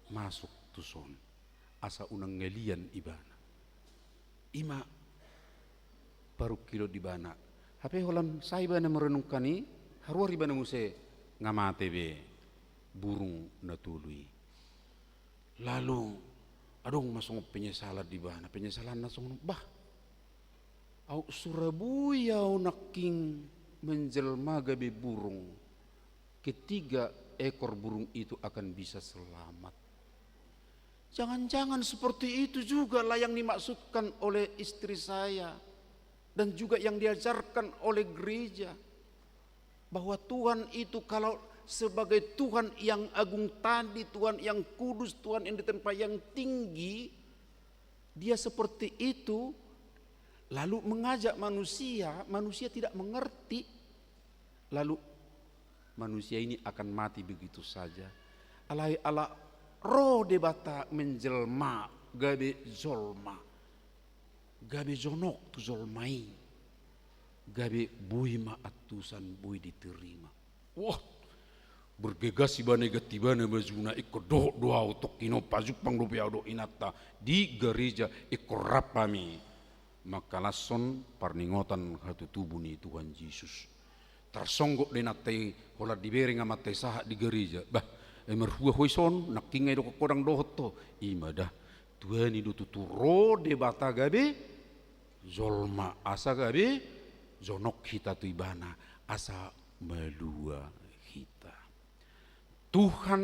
masuk tuson. Asa unang ngalian ibana. I ma parungkilon di ibana. Hape holan sae ibana merenungkan i, haruar ibana muse, nga mate be burung na tolu i. Lalu adong ma songon penyesalan di ibana, penyesalanna songon, bah, aut sura boi au nangkin menjelma gabe burung, ketiga ekor burung itu akan bisa selamat. Jangan-jangan seperti itu jugalah yang dimaksudkan oleh istri saya dan juga yang diajarkan oleh gereja, bahwa Tuhan itu kalau sebagai Tuhan yang agung tadi, Tuhan yang kudus, Tuhan yang di tempat yang tinggi, dia seperti itu, lalu mengajak manusia, manusia tidak mengerti, lalu manusia ini akan mati begitu saja. Alai ala ro Debata menjelma, gabe jolma, gabe jonok tu jolma i, gabe boi ma antusan, boi diterima. Wah, bergegas ibana, iganti ibana bajuna, ingkon dohot do au, tongkin on pajumpang dope au dohot inanta di gareja, ingkon rap hami mangkalashon parningotan hatutubu ni Tuhan Jesus. Tarsonggot do inanta i, holan dibereng amanta i sahat di gareja. Bah, ai marhua ho dison, nangkin nga didok ho ndang dohot ho. I ma da, tuani do tutu ro Debata gabe jolma, asa gabe jonok hita tu ibana, asa malua hita. Tuhan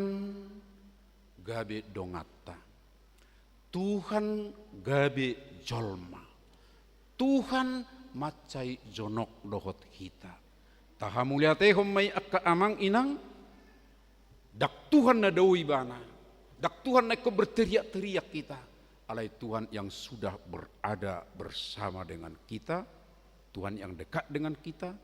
gabe donganta. Tuhan gabe jolma. Tuhan mansai jonok dohot hita. Tahamauliatehon ma i angka amang inang, ndang Tuhan na dao ibana, ndang Tuhan na ingkon berteriak-teriak hita, alai Tuhan yang sudah berada bersama dengan kita, Tuhan yang dekat dengan kita,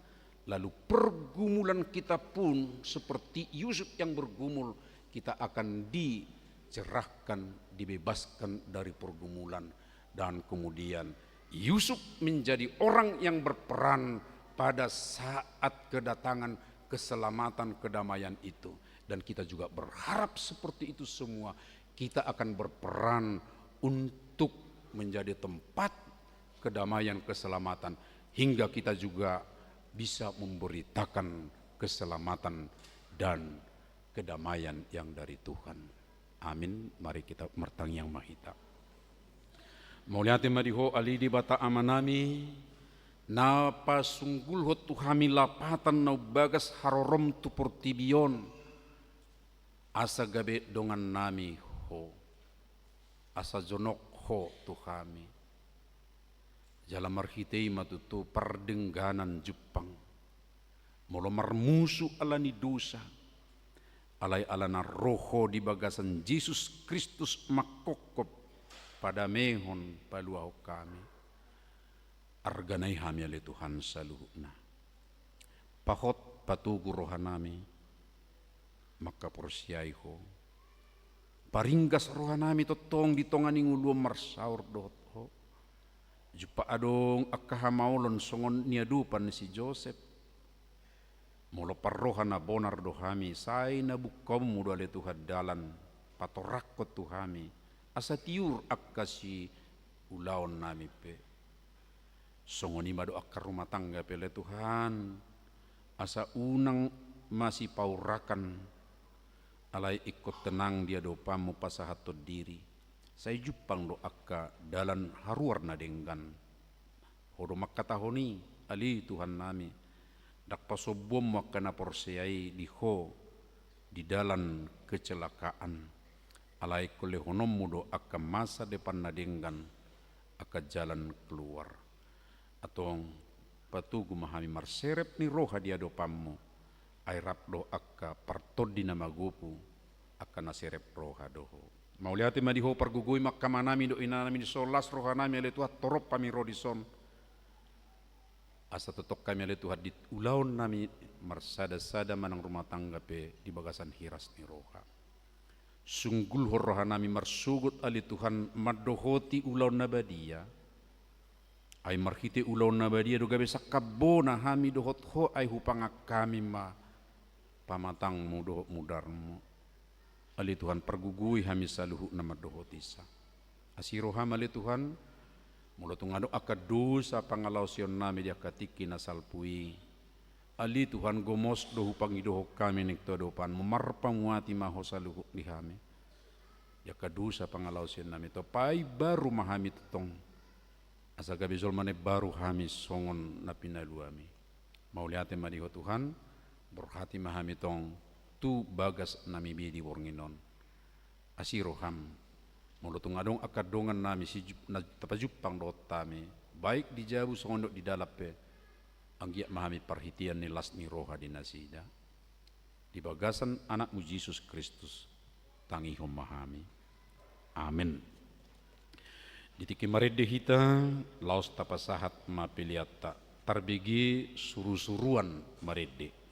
lalu pergumulan kita pun seperti Yusuf yang bergumul, kita akan dicerahkan, dibebaskan dari pergumulan, dan kemudian Yusuf menjadi orang yang berperan pada saat kedatangan keselamatan, kedamaian itu. Dan kita juga berharap seperti itu semua. Kita akan berperan untuk menjadi tempat kedamaian, keselamatan, hingga kita juga bisa memberitakan keselamatan dan kedamaian yang dari Tuhan. Amin. Mari kita martangiang ma hita. Mauliate ma di Ho, ale Debata Amanami, na pasunggulhon tu hami lapatan na umbagas harorom tu portibi on, asa gabe dongannami Ho, asa jonok Ho tu hami. Jala marhite i ma tutu pardengganan jumpang. Molo marmusu ala ni dosa, alai alana ro Ho di bagasan Jesus Kristus mangkophop, padamehon, paluahon hami. Argana i hami ale Tuhan saluhutna. Pahot patogu rohanami mangkaporseai Ho. Paringgas rohanami tongtong di tonga ni ngolu on marsaor dohot Ho. Jumpang adong angka hamaolon songon niadopan ni si Josep. Molo parroha na bonar do hami, sai na bungkaonmu do ale Tuhan dalan patorangkon tu hami, asa tiur angka siulaonnami pe. Songon i ma do angka rumah tangga pe ale Tuhan, asa unang masipaurakan, alai ingkon tenang di adopanmu pasahathon diri, sai jumpang do angka dalan haruar na denggan. Ho do mangkatahon i, ale Tuhannami, ndang pasombuonmu angka na porsea i di Ho di dalan kecelakaan, alai ingkon lehononmu do angka masa depan na denggan, angka jalan keluar. Antong patogu ma hami marserep ni roha di adopanmu, ai rap do angka partondi na magopu, angka na serep roha do Ho. Mauliate ma di Ho, pargogoi ma angka amanami dohot inanami dison, las rohanami ale Tuhan torop hami ro dison. Asa tongtong hami ale Tuhan di ulaonnami marsada-sada manang rumah tangga pe di bagasan hiras ni roha. Sunggulhon rohanami marsogot ale Tuhan mandohoti ulaon na badia. Ai marhite ulaon na badia do gabe sangkap bona hami dohot Ho, ai hupangan hami ma pamatangmu dohot mudarmu. Ale Tuhan, pargogoi hami saluhutna mandohoti sa. Asi roham ale Tuhan, molo tung adong angka dosa pangalaosionnami di angka tingki na salpu i, ale Tuhan, gomos do hupangidohon hami naeng tu adopanmu, marpamuati ma Ho saluhut ni hami. Di angka dosa pangalaosionnami, tong paimbaru ma hami tongtong, asa gabe jolma na imbaru hami songon na pinaluami. Mauliate ma di Ho Tuhan, borhati ma hami tong tu bagas na mibi di borngin on. Asi roham, molo tung adong angka dongannami si ju-, na tapajumpang dohot hami, baik di jabu songon dohot di dalan pe, anggiat ma hami parhitean ni las ni roha di nasida. Di bagasan Anakmu Jesus Kristus, tangihon ma hami. Amen. Di tingki marende hita, laos tapasahat ma peleanta, tarbege surusuruan marende.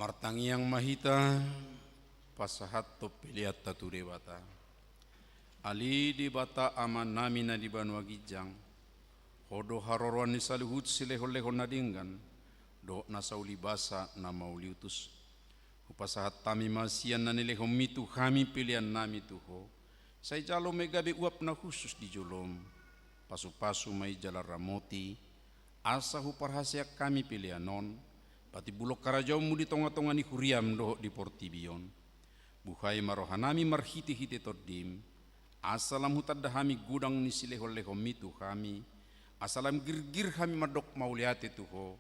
Martangiang ma hita, pasahathon peleanta tu Debata. Ale Debata Amanami na di banua ginjang, Ho do haroroan ni saluhut silehonlehon na denggan, dohot nasa ulibasa na mauliutus. Hupasahat hami ma sian na nilehonMi tu hami peleannami tu Ho, sai jalo ma i gabe uap na hushus di joloM. Pasupasu ma i jala ramoti, asa huparhaseang hami pelean on, patimbulhon harajaonMu di tongatonga ni huriaM dohot di portibi on. Buhai ma rohanami marhitehite TondiM, asa lam hutanda hami godang ni silehonlehonMi tu hami, asa lam girgir hami mandok mauliate tu Ho,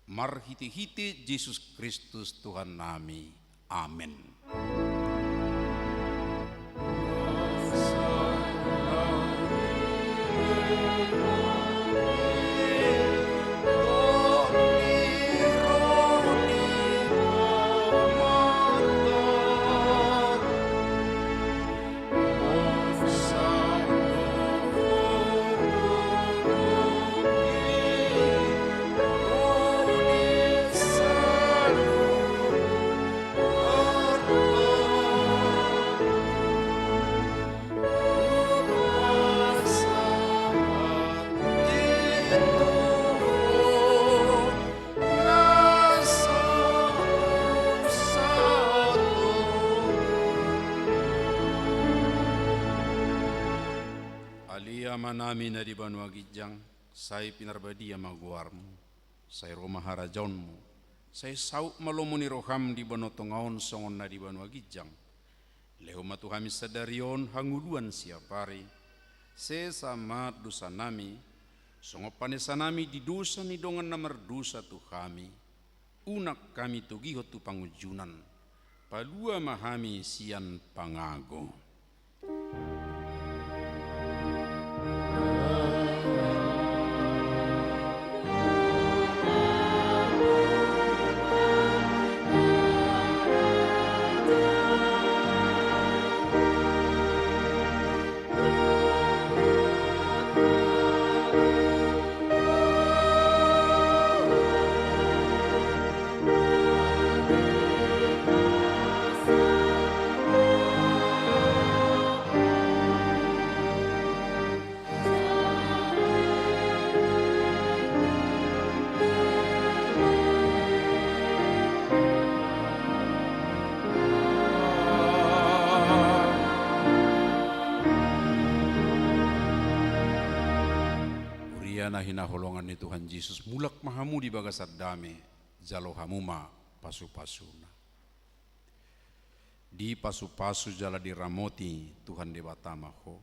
marhitehite Jesus Kristus Tuhannami. Amen. Ale Amanami na di banua ginjang, sai pinarbadia ma goarMu, sai ro ma harajaonMu, sai saut ma lomo ni rohaM di banua tonga on songon na di banua ginjang. Lehon ma tu hami sadari on hangoluan siapari, sesa ma dosanami, songon panesanami di dosa ni dongan na mardosa tu hami. Unang hami togihon tu pangunjunan, palua ma hami sian pangago. Huria na hinaholongan ni Tuhan Jesus, mulak ma hamu di bagasan dame, jalo hamu ma pasupasuna. Dipasupasu jala diramoti Tuhan Debata ma ho.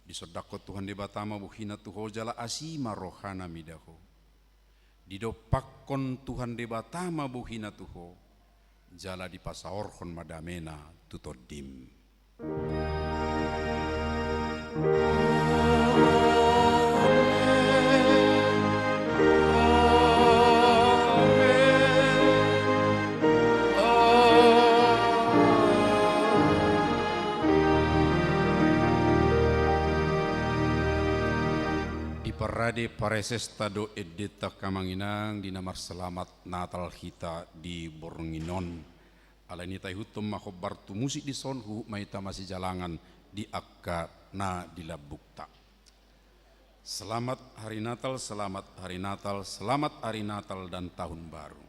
Disondangkon Tuhan Debata ma bohina tu ho jala asi ma rohana mida ho. Didompakkon Tuhan Debata ma bohina tu ho, jala dipasaorhon ma damena tu tondim. Diparade paresesta dohot endenta, Amang Inang, di na marselamat Natal hita di borngin on. Alani i taihuthon ma hombar tu musik dison, huhut ma hita masijalangan di angka na di lambungta. Selamat Hari Natal, selamat Hari Natal, selamat Hari Natal dan Tahun Baru.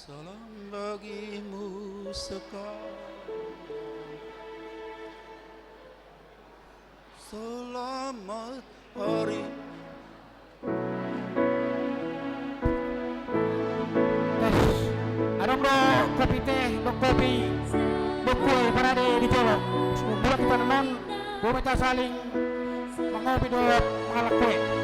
Salam bagimu sekarang. Selamat hari. Tes. Adong do kopi teh, adong kopi. Bukul parade di jolo. Mulak hita nuaeng, boi ma hita saling mangopi dohot mangallang kue.